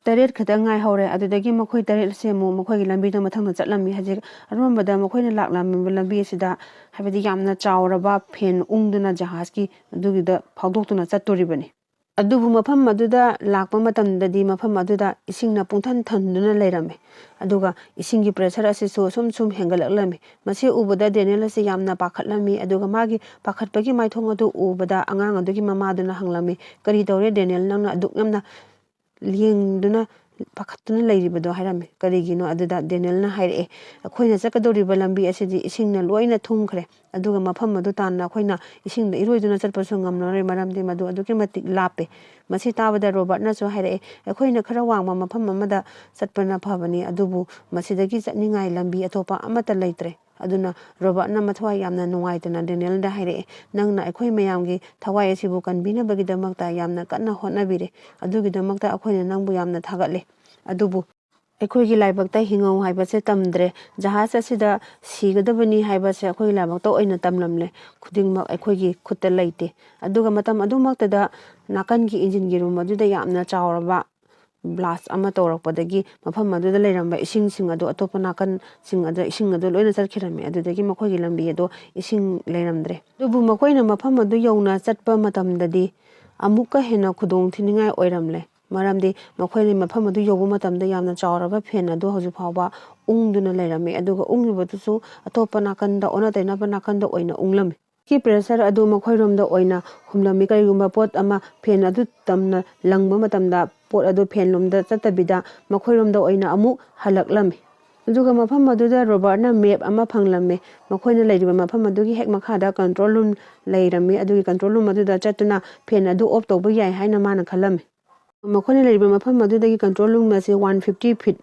ꯇꯔꯦꯠ ꯈꯛꯇ ꯉꯥꯏꯍꯧꯔꯦ꯫ ꯑꯗꯨꯗꯒꯤ ꯃꯈꯣꯏ ꯇꯔꯦꯠ ꯑꯁꯤ ꯑꯃꯨꯛ ꯃꯈꯣꯏꯒꯤ ꯂꯝꯕꯤꯗ ꯃꯊꯪꯗ ꯆꯠꯂꯝꯃꯤ꯫ ꯍꯧꯖꯤꯛ ꯑꯔꯣꯟꯕꯗ ꯃꯈꯣꯏꯅ ꯂꯥꯛꯂꯝꯃꯤꯕ ꯂꯝꯕꯤ ꯑꯁꯤꯗ, ꯍꯥꯏꯕꯗꯤ ꯌꯥꯝꯅ ꯆꯥꯎꯔꯕ ꯐꯦꯟ ꯎꯪꯗꯨꯅ ꯖꯍꯥꯖꯀꯤ ꯑꯗꯨꯒꯤꯗ ꯐꯥꯎꯗꯣꯛꯇꯨꯅ ꯆꯠꯇꯣꯔꯤꯕꯅꯤ꯫ ꯑꯗꯨꯕꯨ ꯃꯐꯝ ꯑꯗꯨꯗ ꯂꯥꯛꯄ ꯃꯇꯝꯗꯗꯤ ꯃꯐꯝ ꯑꯗꯨꯗ ꯏꯁꯤꯡꯅ ꯄꯨꯡꯊꯟ ꯊꯟꯗꯨꯅ ꯂꯩꯔꯝꯃꯤ꯫ ꯑꯗꯨꯒ ꯏꯁꯤꯡꯒꯤ pressure ꯑꯁꯤꯁꯨ ꯁꯨꯝ ꯁꯨꯝ ꯍꯦꯟꯒꯠꯂꯛꯂꯝꯃꯤ꯫ ꯃꯁꯤ ꯎꯕꯗ ꯗꯦꯅꯤꯌꯦꯜ ꯑꯁꯤ ꯌꯥꯝꯅ ꯄꯥꯈꯠꯂꯝꯃꯤ꯫ ꯑꯗꯨꯒ ꯃꯥꯒꯤ ꯄꯥꯈꯠꯄꯒꯤ ꯃꯥꯏꯊꯣꯡ ꯑꯗꯨ ꯎꯕꯗ ꯑꯉꯥꯡ ꯑꯗꯨꯒꯤ ꯃꯃꯥꯗꯨꯅ ꯍꯪꯂꯝꯃꯤ, "ꯀꯔꯤ ꯇꯧꯔꯦ ꯗꯦꯅꯤꯌꯦꯜ, ꯅꯪꯅ ꯑꯗꯨꯛ ꯌꯥꯝꯅ ꯂꯦꯡꯗꯨꯅ ꯄꯥꯈꯠꯇꯨꯅ ꯂꯩꯔꯤꯕꯗꯣ?" ꯍꯥꯏꯔꯝꯃꯤ꯫ ꯀꯔꯤꯒꯤꯅꯣ? ꯑꯗꯨꯗ ꯗꯦꯅꯤꯌꯦꯜꯅ ꯍꯥꯏꯔꯛꯑꯦ, "ꯑꯩꯈꯣꯏꯅ ꯆꯠꯀꯗꯧꯔꯤꯕ ꯂꯝꯕꯤ ꯑꯁꯤꯗꯤ ꯏꯁꯤꯡꯅ ꯂꯣꯏꯅ ꯊꯨꯝꯈ꯭ꯔꯦ, ꯑꯗꯨꯒ ꯃꯐꯝ ꯑꯗꯨ ꯇꯥꯟꯅ ꯑꯩꯈꯣꯏꯅ ꯏꯁꯤꯡꯗ ꯏꯔꯣꯏꯗꯨꯅ ꯆꯠꯄꯁꯨ ꯉꯝꯂꯔꯣꯏ, ꯃꯔꯝꯗꯤ ꯃꯗꯨ ꯑꯗꯨꯛꯀꯤ ꯃꯇꯤꯛ ꯂꯥꯞꯄꯦ꯫" ꯃꯁꯤ ꯇꯥꯕꯗ ꯔꯣꯕꯥꯔꯠꯅꯁꯨ ꯍꯥꯏꯔꯛꯑꯦ, "ꯑꯩꯈꯣꯏꯅ ꯈꯔ ꯋꯥꯡꯕ ꯃꯐꯝ ꯑꯃꯗ ꯆꯠꯄꯅ ꯐꯕꯅꯤ, ꯑꯗꯨꯕꯨ ꯃꯁꯤꯗꯒꯤ ꯆꯠꯅꯤꯡꯉꯥꯏ ꯂꯝꯕꯤ ꯑꯇꯣꯞꯄ ꯑꯃꯠꯇ ꯂꯩꯇ꯭ꯔꯦ꯫ ꯑꯗꯨꯅ ꯔꯣꯕꯥꯔꯠꯅ ꯃꯊꯋꯥꯏ ꯌꯥꯝꯅ ꯅꯨꯡꯉꯥꯏꯇꯅ ꯗꯦꯅꯤꯌꯦꯜꯗ ꯍꯥꯏꯔꯛꯑꯦ, "ꯅꯪꯅ ꯑꯩꯈꯣꯏ ꯃꯌꯥꯝꯒꯤ ꯊꯋꯥꯏ ꯑꯁꯤꯕꯨ ꯀꯟꯕꯤꯅꯕꯒꯤꯗꯃꯛꯇ ꯌꯥꯝꯅ ꯀꯟꯅ ꯍꯣꯠꯅꯕꯤꯔꯦ꯫ ꯑꯗꯨꯒꯤꯗꯃꯛꯇ ꯑꯩꯈꯣꯏꯅ ꯅꯪꯕꯨ ꯌꯥꯝꯅ ꯊꯥꯒꯠꯂꯦ꯫ ꯑꯗꯨꯕꯨ ꯑꯩꯈꯣꯏꯒꯤ ꯂꯥꯏꯕꯛꯇ ꯍꯤꯡꯍꯧ ꯍꯥꯏꯕꯁꯦ ꯇꯝꯗ꯭ꯔꯦ꯫ ꯖꯍꯥꯖ ꯑꯁꯤꯗ ꯁꯤꯒꯗꯕꯅꯤ ꯍꯥꯏꯕꯁꯦ ꯑꯩꯈꯣꯏꯒꯤ ꯂꯥꯏꯕꯛꯇ ꯑꯣꯏꯅ ꯇꯝꯂꯝꯂꯦ꯫ ꯈꯨꯗꯤꯡꯃꯛ ꯑꯩꯈꯣꯏꯒꯤ ꯈꯨꯠꯇ ꯂꯩꯇꯦ꯫" ꯑꯗꯨꯒ ꯃꯇꯝ ꯑꯗꯨꯃꯛꯇꯗ ꯅꯥꯀꯟꯒꯤ ꯏꯟꯖꯤꯟꯒꯤ ꯔꯨꯝ ꯑꯗꯨꯗ ꯌꯥꯝꯅ ꯆꯥꯎꯔꯕ blast ꯑꯃ ꯇꯧꯔꯛꯄꯗꯒꯤ ꯃꯐꯝ ꯑꯗꯨꯗ ꯂꯩꯔꯝꯕ ꯏꯁꯤꯡꯁꯤꯡ ꯑꯗꯨ, ꯑꯇꯣꯞꯄ ꯅꯥꯀꯟꯁꯤꯡ ꯑꯗꯨ, ꯏꯁꯤꯡ ꯑꯗꯨ ꯂꯣꯏꯅ ꯆꯠꯈꯤꯔꯝꯃꯤ꯫ ꯑꯗꯨꯗꯒꯤ ꯃꯈꯣꯏꯒꯤ ꯂꯝꯕꯤ ꯑꯗꯣ ꯏꯁꯤꯡ ꯂꯩꯔꯝꯗ꯭ꯔꯦ꯫ ꯑꯗꯨꯕꯨ ꯃꯈꯣꯏꯅ ꯃꯐꯝ ꯑꯗꯨ ꯌꯧꯅ ꯆꯠꯄ ꯃꯇꯝꯗꯗꯤ ꯑꯃꯨꯛꯀ ꯍꯦꯟꯅ ꯈꯨꯗꯣꯡ ꯊꯤꯅꯤꯡꯉꯥꯏ ꯑꯣꯏꯔꯝꯂꯦ, ꯃꯔꯝꯗꯤ ꯃꯈꯣꯏꯅ ꯃꯐꯝ ꯑꯗꯨ ꯌꯧꯕ ꯃꯇꯝꯗ ꯌꯥꯝꯅ ꯆꯥꯎꯔꯕ ꯐꯦꯟ ꯑꯗꯨ ꯍꯧꯖꯤꯛ ꯐꯥꯎꯕ ꯎꯪꯗꯨꯅ ꯂꯩꯔꯝꯃꯤ, ꯑꯗꯨꯒ ꯎꯪꯂꯤꯕꯗꯨꯁꯨ ꯑꯇꯣꯞꯄ ꯅꯥꯀꯟꯗ, ꯑꯣꯟꯅ ꯇꯩꯅꯕ ꯅꯥꯀꯟꯗ ꯑꯣꯏꯅ ꯎꯪꯂꯝꯃꯤ꯫ ꯀꯤ pressure ꯑꯗꯨ ꯃꯈꯣꯏꯔꯣꯝꯗ ꯑꯣꯏꯅ ꯍꯨꯝꯂꯝꯃꯤ꯫ ꯀꯔꯤꯒꯨꯝꯕ ꯄꯣꯠ ꯑꯃ ꯐꯦꯟ ꯑꯗꯨ ꯇꯝꯅ ꯂꯪꯕ ꯃꯇꯝꯗ, ꯄꯣꯠ ꯑꯗꯨ ꯐꯦꯟ ꯂꯣꯝꯗ ꯆꯠꯇꯕꯤꯗ ꯃꯈꯣꯏꯔꯣꯝꯗ ꯑꯣꯏꯅ ꯑꯃꯨꯛ ꯍꯜꯂꯛꯂꯝꯃꯤ꯫ ꯑꯗꯨꯒ ꯃꯐꯝ ꯑꯗꯨꯗ ꯔꯣꯕꯥꯔꯠꯅ map ꯑꯃ ꯐꯪꯂꯝꯃꯤ꯫ ꯃꯈꯣꯏꯅ ꯂꯩꯔꯤꯕ ꯃꯐꯝ ꯑꯗꯨꯒꯤ ꯍꯦꯛ ꯃꯈꯥꯗ control room ꯂꯩꯔꯝꯃꯤ꯫ ꯑꯗꯨꯒꯤ control room ꯑꯗꯨꯗ ꯆꯠꯇꯨꯅ ꯐꯦꯟ ꯑꯗꯨ off ꯇꯧꯕ ꯌꯥꯏ ꯍꯥꯏꯅ ꯃꯥꯅ ꯈꯜꯂꯝꯃꯤ꯫ ꯃꯈꯣꯏꯅ ꯂꯩꯔꯤꯕ ꯃꯐꯝ ꯑꯗꯨꯗꯒꯤ control room ꯑꯁꯤ one fifty feet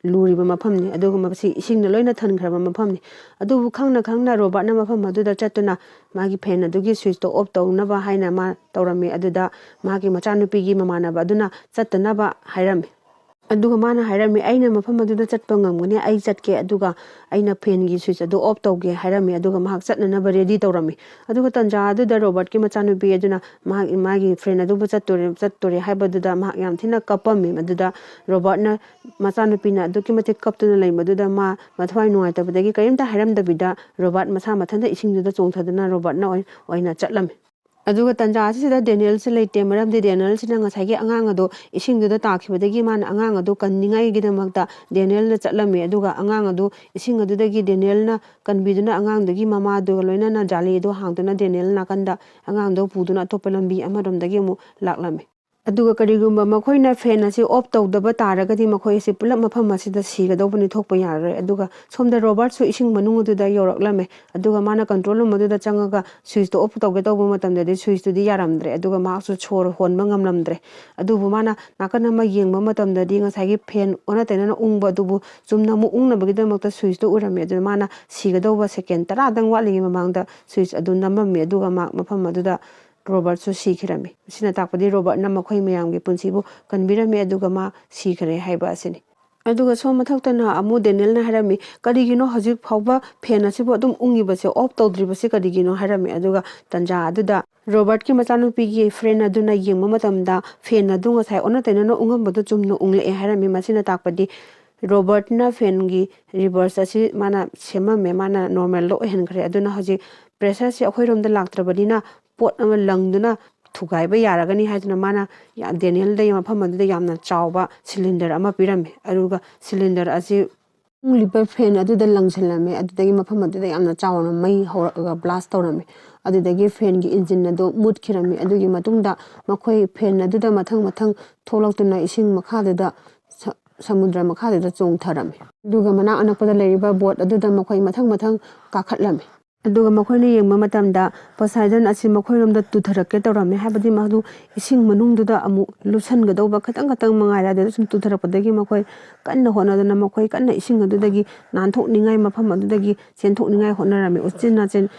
ꯂꯨꯔꯤꯕ ꯃꯐꯝꯅꯤ, ꯑꯗꯨꯒ ꯃꯁꯤ ꯏꯁꯤꯡꯅ ꯂꯣꯏꯅ ꯊꯟꯈ꯭ꯔꯕ ꯃꯐꯝꯅꯤ꯫ ꯑꯗꯨꯕꯨ ꯈꯪꯅ ꯈꯪꯅ ꯔꯣꯕꯥꯔꯠꯅ ꯃꯐꯝ ꯑꯗꯨꯗ ꯆꯠꯇꯨꯅ ꯃꯥꯒꯤ ꯐꯦꯟ ꯑꯗꯨꯒꯤ ꯁ꯭ꯋꯤꯆꯇꯣ ꯑꯣꯐ ꯇꯧꯅꯕ ꯍꯥꯏꯅ ꯃꯥ ꯇꯧꯔꯝꯃꯤ꯫ ꯑꯗꯨꯗ ꯃꯥꯒꯤ ꯃꯆꯥꯅꯨꯄꯤꯒꯤ ꯃꯃꯥꯟꯅꯕ ꯑꯗꯨꯅ ꯆꯠꯇꯅꯕ ꯍꯥꯏꯔꯝꯃꯤ꯫ ꯑꯗꯨꯒ ꯃꯥꯅ ꯍꯥꯏꯔꯝꯃꯤ, "ꯑꯩꯅ ꯃꯐꯝ ꯑꯗꯨꯗ ꯆꯠꯄ ꯉꯝꯒꯅꯤ, ꯑꯩ ꯆꯠꯀꯦ, ꯑꯗꯨꯒ ꯑꯩꯅ ꯐꯦꯟꯒꯤ ꯁ꯭ꯋꯤꯆ ꯑꯗꯨ ꯑꯣꯐ ꯇꯧꯒꯦ" ꯍꯥꯏꯔꯝꯃꯤ꯫ ꯑꯗꯨꯒ ꯃꯍꯥꯛ ꯆꯠꯅꯅꯕ ꯔꯦꯗꯤ ꯇꯧꯔꯝꯃꯤ꯫ ꯑꯗꯨꯒ ꯇꯟꯖꯥ ꯑꯗꯨꯗ ꯔꯣꯕꯥꯔꯠꯀꯤ ꯃꯆꯥꯅꯨꯄꯤ ꯑꯗꯨꯅ ꯃꯍꯥꯛ, ꯃꯥꯒꯤ ꯐ꯭ꯔꯦꯟ ꯑꯗꯨꯕꯨ ꯆꯠꯇꯣꯔꯦ, ꯆꯠꯇꯣꯔꯦ ꯍꯥꯏꯕꯗꯨꯗ ꯃꯍꯥꯛ ꯌꯥꯝ ꯊꯤꯅ ꯀꯞꯄꯝꯃꯤ꯫ ꯑꯗꯨꯗ ꯔꯣꯕꯥꯔꯠꯅ, ꯃꯆꯥꯅꯨꯄꯤꯅ ꯑꯗꯨꯛꯀꯤ ꯃꯇꯤꯛ ꯀꯞꯇꯨꯅ ꯂꯩꯕꯗꯨꯗ ꯃꯥ ꯃꯊ꯭ꯋꯥꯏ ꯅꯨꯡꯉꯥꯏꯇꯕꯗꯒꯤ ꯀꯔꯤꯝꯇ ꯍꯥꯏꯔꯝꯗꯕꯤꯗ ꯔꯣꯕꯥꯔꯠ ꯃꯁꯥ ꯃꯊꯟꯇ ꯏꯁꯤꯡꯗꯨꯗ ꯆꯣꯡꯊꯗꯨꯅ ꯔꯣꯕꯥꯔꯠꯅ ꯑꯣꯏ-, ꯑꯣꯏꯅ ꯆꯠꯂꯝꯃꯤ꯫ ꯑꯗꯨꯒ ꯇꯟꯖꯥ ꯑꯁꯤꯗ ꯗꯦꯅꯤꯌꯦꯜꯁꯨ ꯂꯩꯇꯦ, ꯃꯔꯝꯗꯤ ꯗꯦꯅꯤꯌꯦꯜꯁꯤꯅ ꯉꯁꯥꯏꯒꯤ ꯑꯉꯥꯡ ꯑꯗꯣ ꯏꯁꯤꯡꯗꯨꯗ ꯇꯥꯈꯤꯕꯗꯒꯤ ꯃꯥꯅ ꯑꯉꯥꯡ ꯑꯗꯨ ꯀꯟꯅꯤꯡꯉꯥꯏꯒꯤꯗꯃꯛꯇ ꯗꯦꯅꯤꯌꯦꯜꯅ ꯆꯠꯂꯝꯃꯤ꯫ ꯑꯗꯨꯒ ꯑꯉꯥꯡ ꯑꯗꯨ ꯏꯁꯤꯡ ꯑꯗꯨꯗꯒꯤ ꯗꯦꯅꯤꯌꯦꯜꯅ ꯀꯟꯕꯤꯗꯨꯅ ꯑꯉꯥꯡꯗꯨꯒꯤ ꯃꯃꯥꯗꯨꯒ ꯂꯣꯏꯅꯅ ꯖꯥꯂꯤ ꯑꯗꯨ ꯍꯥꯡꯗꯨꯅ ꯗꯦꯅꯤꯌꯦꯜ ꯅꯥꯀꯟꯗ ꯑꯉꯥꯡꯗꯣ ꯄꯨꯗꯨꯅ ꯑꯇꯣꯞꯄ ꯂꯝꯕꯤ ꯑꯃꯔꯣꯝꯗꯒꯤ ꯑꯃꯨꯛ ꯂꯥꯛꯂꯝꯃꯤ꯫ ꯑꯗꯨꯒ ꯀꯔꯤꯒꯨꯝꯕ ꯃꯈꯣꯏꯅ ꯐꯦꯟ ꯑꯁꯤ ꯑꯣꯐ ꯇꯧꯗꯕ ꯇꯥꯔꯒꯗꯤ ꯃꯈꯣꯏ ꯑꯁꯤ ꯄꯨꯂꯞ ꯃꯐꯝ ꯑꯁꯤꯗ ꯁꯤꯒꯗꯧꯕꯅꯤ, ꯊꯣꯛꯄ ꯌꯥꯔꯔꯣꯏ꯫ ꯑꯗꯨꯒ ꯁꯣꯝꯗ ꯔꯣꯕꯥꯔꯠꯁꯨ ꯏꯁꯤꯡ ꯃꯅꯨꯡ ꯑꯗꯨꯗ ꯌꯧꯔꯛꯂꯝꯃꯦ꯫ ꯑꯗꯨꯒ ꯃꯥꯅ ꯀꯟꯇ꯭ꯔꯣꯜ ꯔꯨꯝ ꯑꯗꯨꯗ ꯆꯪꯉꯒ ꯁ꯭ꯋꯤꯆꯇꯣ ꯑꯣꯐ ꯇꯧꯒꯦ ꯇꯧꯕ ꯃꯇꯝꯗꯗꯤ ꯁ꯭ꯋꯤꯆꯇꯨꯗꯤ ꯌꯥꯔꯝꯗ꯭ꯔꯦ꯫ ꯑꯗꯨꯒ ꯃꯍꯥꯛꯁꯨ ꯁꯣꯔ ꯍꯣꯟꯕ ꯉꯝꯂꯝꯗ꯭ꯔꯦ꯫ ꯑꯗꯨꯕꯨ ꯃꯥꯅ ꯅꯥꯀꯟ ꯑꯃ ꯌꯦꯡꯕ ꯃꯇꯝꯗꯗꯤ ꯉꯁꯥꯏꯒꯤ ꯐꯦꯟ ꯑꯣꯟꯅ ꯇꯩꯅꯅ ꯎꯪꯕ ꯑꯗꯨꯕꯨ ꯆꯨꯝꯅ ꯑꯃꯨꯛ ꯎꯪꯅꯕꯒꯤꯗꯃꯛꯇ ꯁ꯭ꯋꯤꯆꯇꯨ ꯎꯔꯝꯃꯦ꯫ ꯑꯗꯨꯅ ꯃꯥꯅ ꯁꯤꯒꯗꯧꯕ ꯁꯦꯀꯦꯟ ꯇꯔꯥꯗꯪ ꯋꯥꯠꯂꯤꯉꯩ ꯃꯃꯥꯡꯗ ꯁ꯭ꯋꯤꯆ ꯑꯗꯨ ꯅꯝꯃꯝꯃꯤ꯫ ꯑꯗꯨꯒ ꯃꯍꯥꯛ ꯃꯐꯝ ꯑꯗꯨꯗ ꯔꯣꯕꯥꯔꯠꯁꯨ ꯁꯤꯈꯤꯔꯝꯃꯤ꯫ ꯃꯁꯤꯅ ꯇꯥꯛꯄꯗꯤ ꯔꯣꯕꯥꯔꯠꯅ ꯃꯈꯣꯏ ꯃꯌꯥꯝꯒꯤ ꯄꯨꯟꯁꯤꯕꯨ ꯀꯟꯕꯤꯔꯝꯃꯤ, ꯑꯗꯨꯒ ꯃꯥ ꯁꯤꯈꯔꯦ ꯍꯥꯏꯕ ꯑꯁꯤꯅꯤ꯫ ꯑꯗꯨꯒ ꯁꯣꯝ ꯃꯊꯛꯇꯅ ꯑꯃꯨꯛ ꯗꯦꯅꯤꯌꯦꯜꯅ ꯍꯥꯏꯔꯝꯃꯤ, "ꯀꯔꯤꯒꯤꯅꯣ ꯍꯧꯖꯤꯛ ꯐꯥꯎꯕ ꯐꯦꯟ ꯑꯁꯤꯕꯨ ꯑꯗꯨꯝ ꯎꯪꯉꯤꯕꯁꯦ, ꯑꯣꯐ ꯇꯧꯗ꯭ꯔꯤꯕꯁꯦ ꯀꯔꯤꯒꯤꯅꯣ?" ꯍꯥꯏꯔꯝꯃꯤ꯫ ꯑꯗꯨꯒ ꯇꯟꯖꯥ ꯑꯗꯨꯗ ꯔꯣꯕꯥꯔꯠꯀꯤ ꯃꯆꯥꯅꯨꯄꯤꯒꯤ ꯐ꯭ꯔꯦꯟ ꯑꯗꯨꯅ ꯌꯦꯡꯕ ꯃꯇꯝꯗ ꯐꯦꯟ ꯑꯗꯨ ꯉꯁꯥꯏ ꯑꯣꯟꯅ ꯇꯩꯅꯅ ꯎꯪꯉꯝꯕꯗꯨ ꯆꯨꯝꯅ ꯎꯪꯂꯛꯑꯦ ꯍꯥꯏꯔꯝꯃꯤ꯫ ꯃꯁꯤꯅ ꯇꯥꯛꯄꯗꯤ ꯔꯣꯕꯥꯔꯠꯅ ꯐꯦꯟꯒꯤ ꯔꯤꯚꯔꯁ ꯑꯁꯤ ꯃꯥꯅ ꯁꯦꯝꯃꯝꯃꯦ, ꯃꯥꯅ ꯅꯣꯔꯃꯦꯜꯗ ꯑꯣꯏꯍꯟꯈ꯭ꯔꯦ꯫ ꯑꯗꯨꯅ ꯍꯧꯖꯤꯛ ꯄ꯭ꯔꯦꯁꯔꯁꯤ ꯑꯩꯈꯣꯏꯔꯣꯝꯗ ꯂꯥꯛꯇ꯭ꯔꯕꯅꯤꯅ ꯄꯣꯠ ꯑꯃ ꯂꯪꯗꯨꯅ ꯊꯨꯒꯥꯏꯕ ꯌꯥꯔꯒꯅꯤ ꯍꯥꯏꯗꯨꯅ ꯃꯥꯅ ꯌꯥ-, ꯗꯦꯅꯤꯌꯦꯜꯗ ꯃꯐꯝ ꯑꯗꯨꯗ ꯌꯥꯝꯅ ꯆꯥꯎꯕ ꯁꯤꯂꯤꯟꯗꯔ ꯑꯃ ꯄꯤꯔꯝꯃꯤ꯫ ꯑꯗꯨꯒ ꯁꯤꯂꯤꯟꯗꯔ ꯑꯁꯤ ꯎꯪꯂꯤꯕ ꯐꯦꯟ ꯑꯗꯨꯗ ꯂꯪꯁꯤꯜꯂꯝꯃꯤ꯫ ꯑꯗꯨꯗꯒꯤ ꯃꯐꯝ ꯑꯗꯨꯗ ꯌꯥꯝꯅ ꯆꯥꯎꯅ ꯃꯩ ꯍꯧꯔꯛꯑꯒ ꯕ꯭ꯂꯥꯁ ꯇꯧꯔꯝꯃꯤ꯫ ꯑꯗꯨꯗꯒꯤ ꯐꯦꯟꯒꯤ ꯏꯟꯖꯤꯟ ꯑꯗꯨ ꯃꯨꯠꯈꯤꯔꯝꯃꯤ꯫ ꯑꯗꯨꯒꯤ ꯃꯇꯨꯡꯗ ꯃꯈꯣꯏ ꯐꯦꯟ ꯑꯗꯨꯗ ꯃꯊꯪ ꯃꯊꯪ ꯊꯣꯛꯂꯛꯇꯨꯅ ꯏꯁꯤꯡ ꯃꯈꯥꯗꯨꯗ, ꯁ-, ꯁꯃꯨꯗ꯭ꯔ ꯃꯈꯥꯗꯨꯗ ꯆꯣꯡꯊꯔꯝꯃꯤ꯫ ꯑꯗꯨꯒ ꯃꯅꯥꯛ ꯑꯅꯛꯄꯗ ꯂꯩꯔꯤꯕ ꯕꯣꯠ ꯑꯗꯨꯗ ꯃꯈꯣꯏ ꯃꯊꯪ ꯃꯊꯪ ꯀꯥꯈꯠꯂꯝꯃꯤ꯫ ꯑꯗꯨꯒ ꯃꯈꯣꯏꯅ ꯌꯦꯡꯕ ꯃꯇꯝꯗ ꯄꯣꯁꯥꯏꯗꯟ ꯑꯁꯤ ꯃꯈꯣꯏꯔꯣꯝꯗ ꯇꯨꯊꯔꯛꯀꯦ ꯇꯧꯔꯝꯃꯤ, ꯍꯥꯏꯕꯗꯤ ꯃꯗꯨ ꯏꯁꯤꯡ ꯃꯅꯨꯡꯗꯨꯗ ꯑꯃꯨꯛ ꯂꯨꯞꯁꯟꯒꯗꯧꯕ ꯈꯤꯇꯪ ꯈꯤꯇꯪ ꯃꯉꯥꯏꯔꯦ꯫ ꯑꯗꯨꯗ ꯁꯨꯝ ꯇꯨꯊꯔꯛꯄꯗꯒꯤ ꯃꯈꯣꯏ ꯀꯟꯅ ꯍꯣꯠꯅꯗꯨꯅ ꯃꯈꯣꯏ ꯀꯟꯅ ꯏꯁꯤꯡ ꯑꯗꯨꯗꯒꯤ ꯅꯥꯟꯊꯣꯛꯅꯤꯡꯉꯥꯏ, ꯃꯐꯝ ꯑꯗꯨꯗꯒꯤ ꯆꯦꯟꯊꯣꯛꯅꯤꯡꯉꯥꯏ ꯍꯣꯠꯅꯔꯝꯃꯤ꯫ ꯎꯆꯤꯟ ꯅꯥꯆꯤꯟ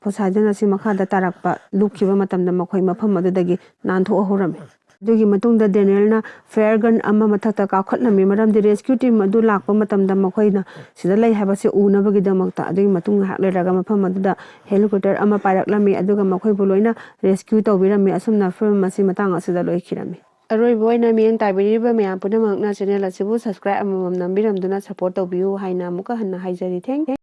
ꯄꯣꯁꯥꯏꯗꯟ ꯑꯁꯤ ꯃꯈꯥꯗ ꯇꯥꯔꯛꯄ, ꯂꯨꯞꯈꯤꯕ ꯃꯇꯝꯗ ꯃꯈꯣꯏ ꯃꯐꯝ ꯑꯗꯨꯗꯒꯤ ꯅꯥꯟꯊꯣꯛꯍꯧꯔꯝꯃꯤ꯫ ꯑꯗꯨꯒꯤ ꯃꯇꯨꯡꯗ ꯗꯦꯅꯤꯌꯦꯜꯅ ꯐꯥꯌꯔ ꯒꯟ ꯑꯃ ꯃꯊꯛꯇ ꯀꯥꯞꯈꯠꯂꯝꯃꯤ, ꯃꯔꯝꯗꯤ ꯔꯦꯁꯀ꯭ꯌꯨ ꯇꯤꯝ ꯑꯗꯨ ꯂꯥꯛꯄ ꯃꯇꯝꯗ ꯃꯈꯣꯏꯅ ꯁꯤꯗ ꯂꯩ ꯍꯥꯏꯕꯁꯦ ꯎꯅꯕꯒꯤꯗꯃꯛꯇ꯫ ꯑꯗꯨꯒꯤ ꯃꯇꯨꯡ ꯉꯥꯏꯍꯥꯛ ꯂꯩꯔꯒ ꯃꯐꯝ ꯑꯗꯨꯗ ꯍꯦꯂꯤꯀꯣꯞꯇꯔ ꯑꯃ ꯄꯥꯏꯔꯛꯂꯝꯃꯤ, ꯑꯗꯨꯒ ꯃꯈꯣꯏꯕꯨ ꯂꯣꯏꯅ ꯔꯦꯁꯀ꯭ꯌꯨ ꯇꯧꯕꯤꯔꯝꯃꯤ꯫ ꯑꯁꯨꯝꯅ ꯐꯤꯂꯝ ꯑꯁꯤ ꯃꯇꯥꯡ ꯑꯁꯤꯗ ꯂꯣꯏꯈꯤꯔꯝꯃꯤ꯫ ꯑꯔꯣꯏꯕ ꯑꯣꯏꯅ ꯃꯤꯠꯌꯦꯡ ꯇꯥꯕꯤꯔꯤꯕ ꯃꯌꯥꯝ ꯄꯨꯝꯅꯃꯛꯅ ꯆꯦꯅꯦꯜ ꯑꯁꯤꯕꯨ ꯁꯕꯁꯀ꯭ꯔꯥꯏꯕ ꯑꯃꯃꯝ ꯅꯝꯕꯤꯔꯝꯗꯨꯅ ꯁꯄꯣꯔꯠ ꯇꯧꯕꯤꯌꯨ ꯍꯥꯏꯅ ꯑꯃꯨꯛꯀ ꯍꯟꯅ ꯍꯥꯏꯖꯔꯤ꯫ Thank you꯫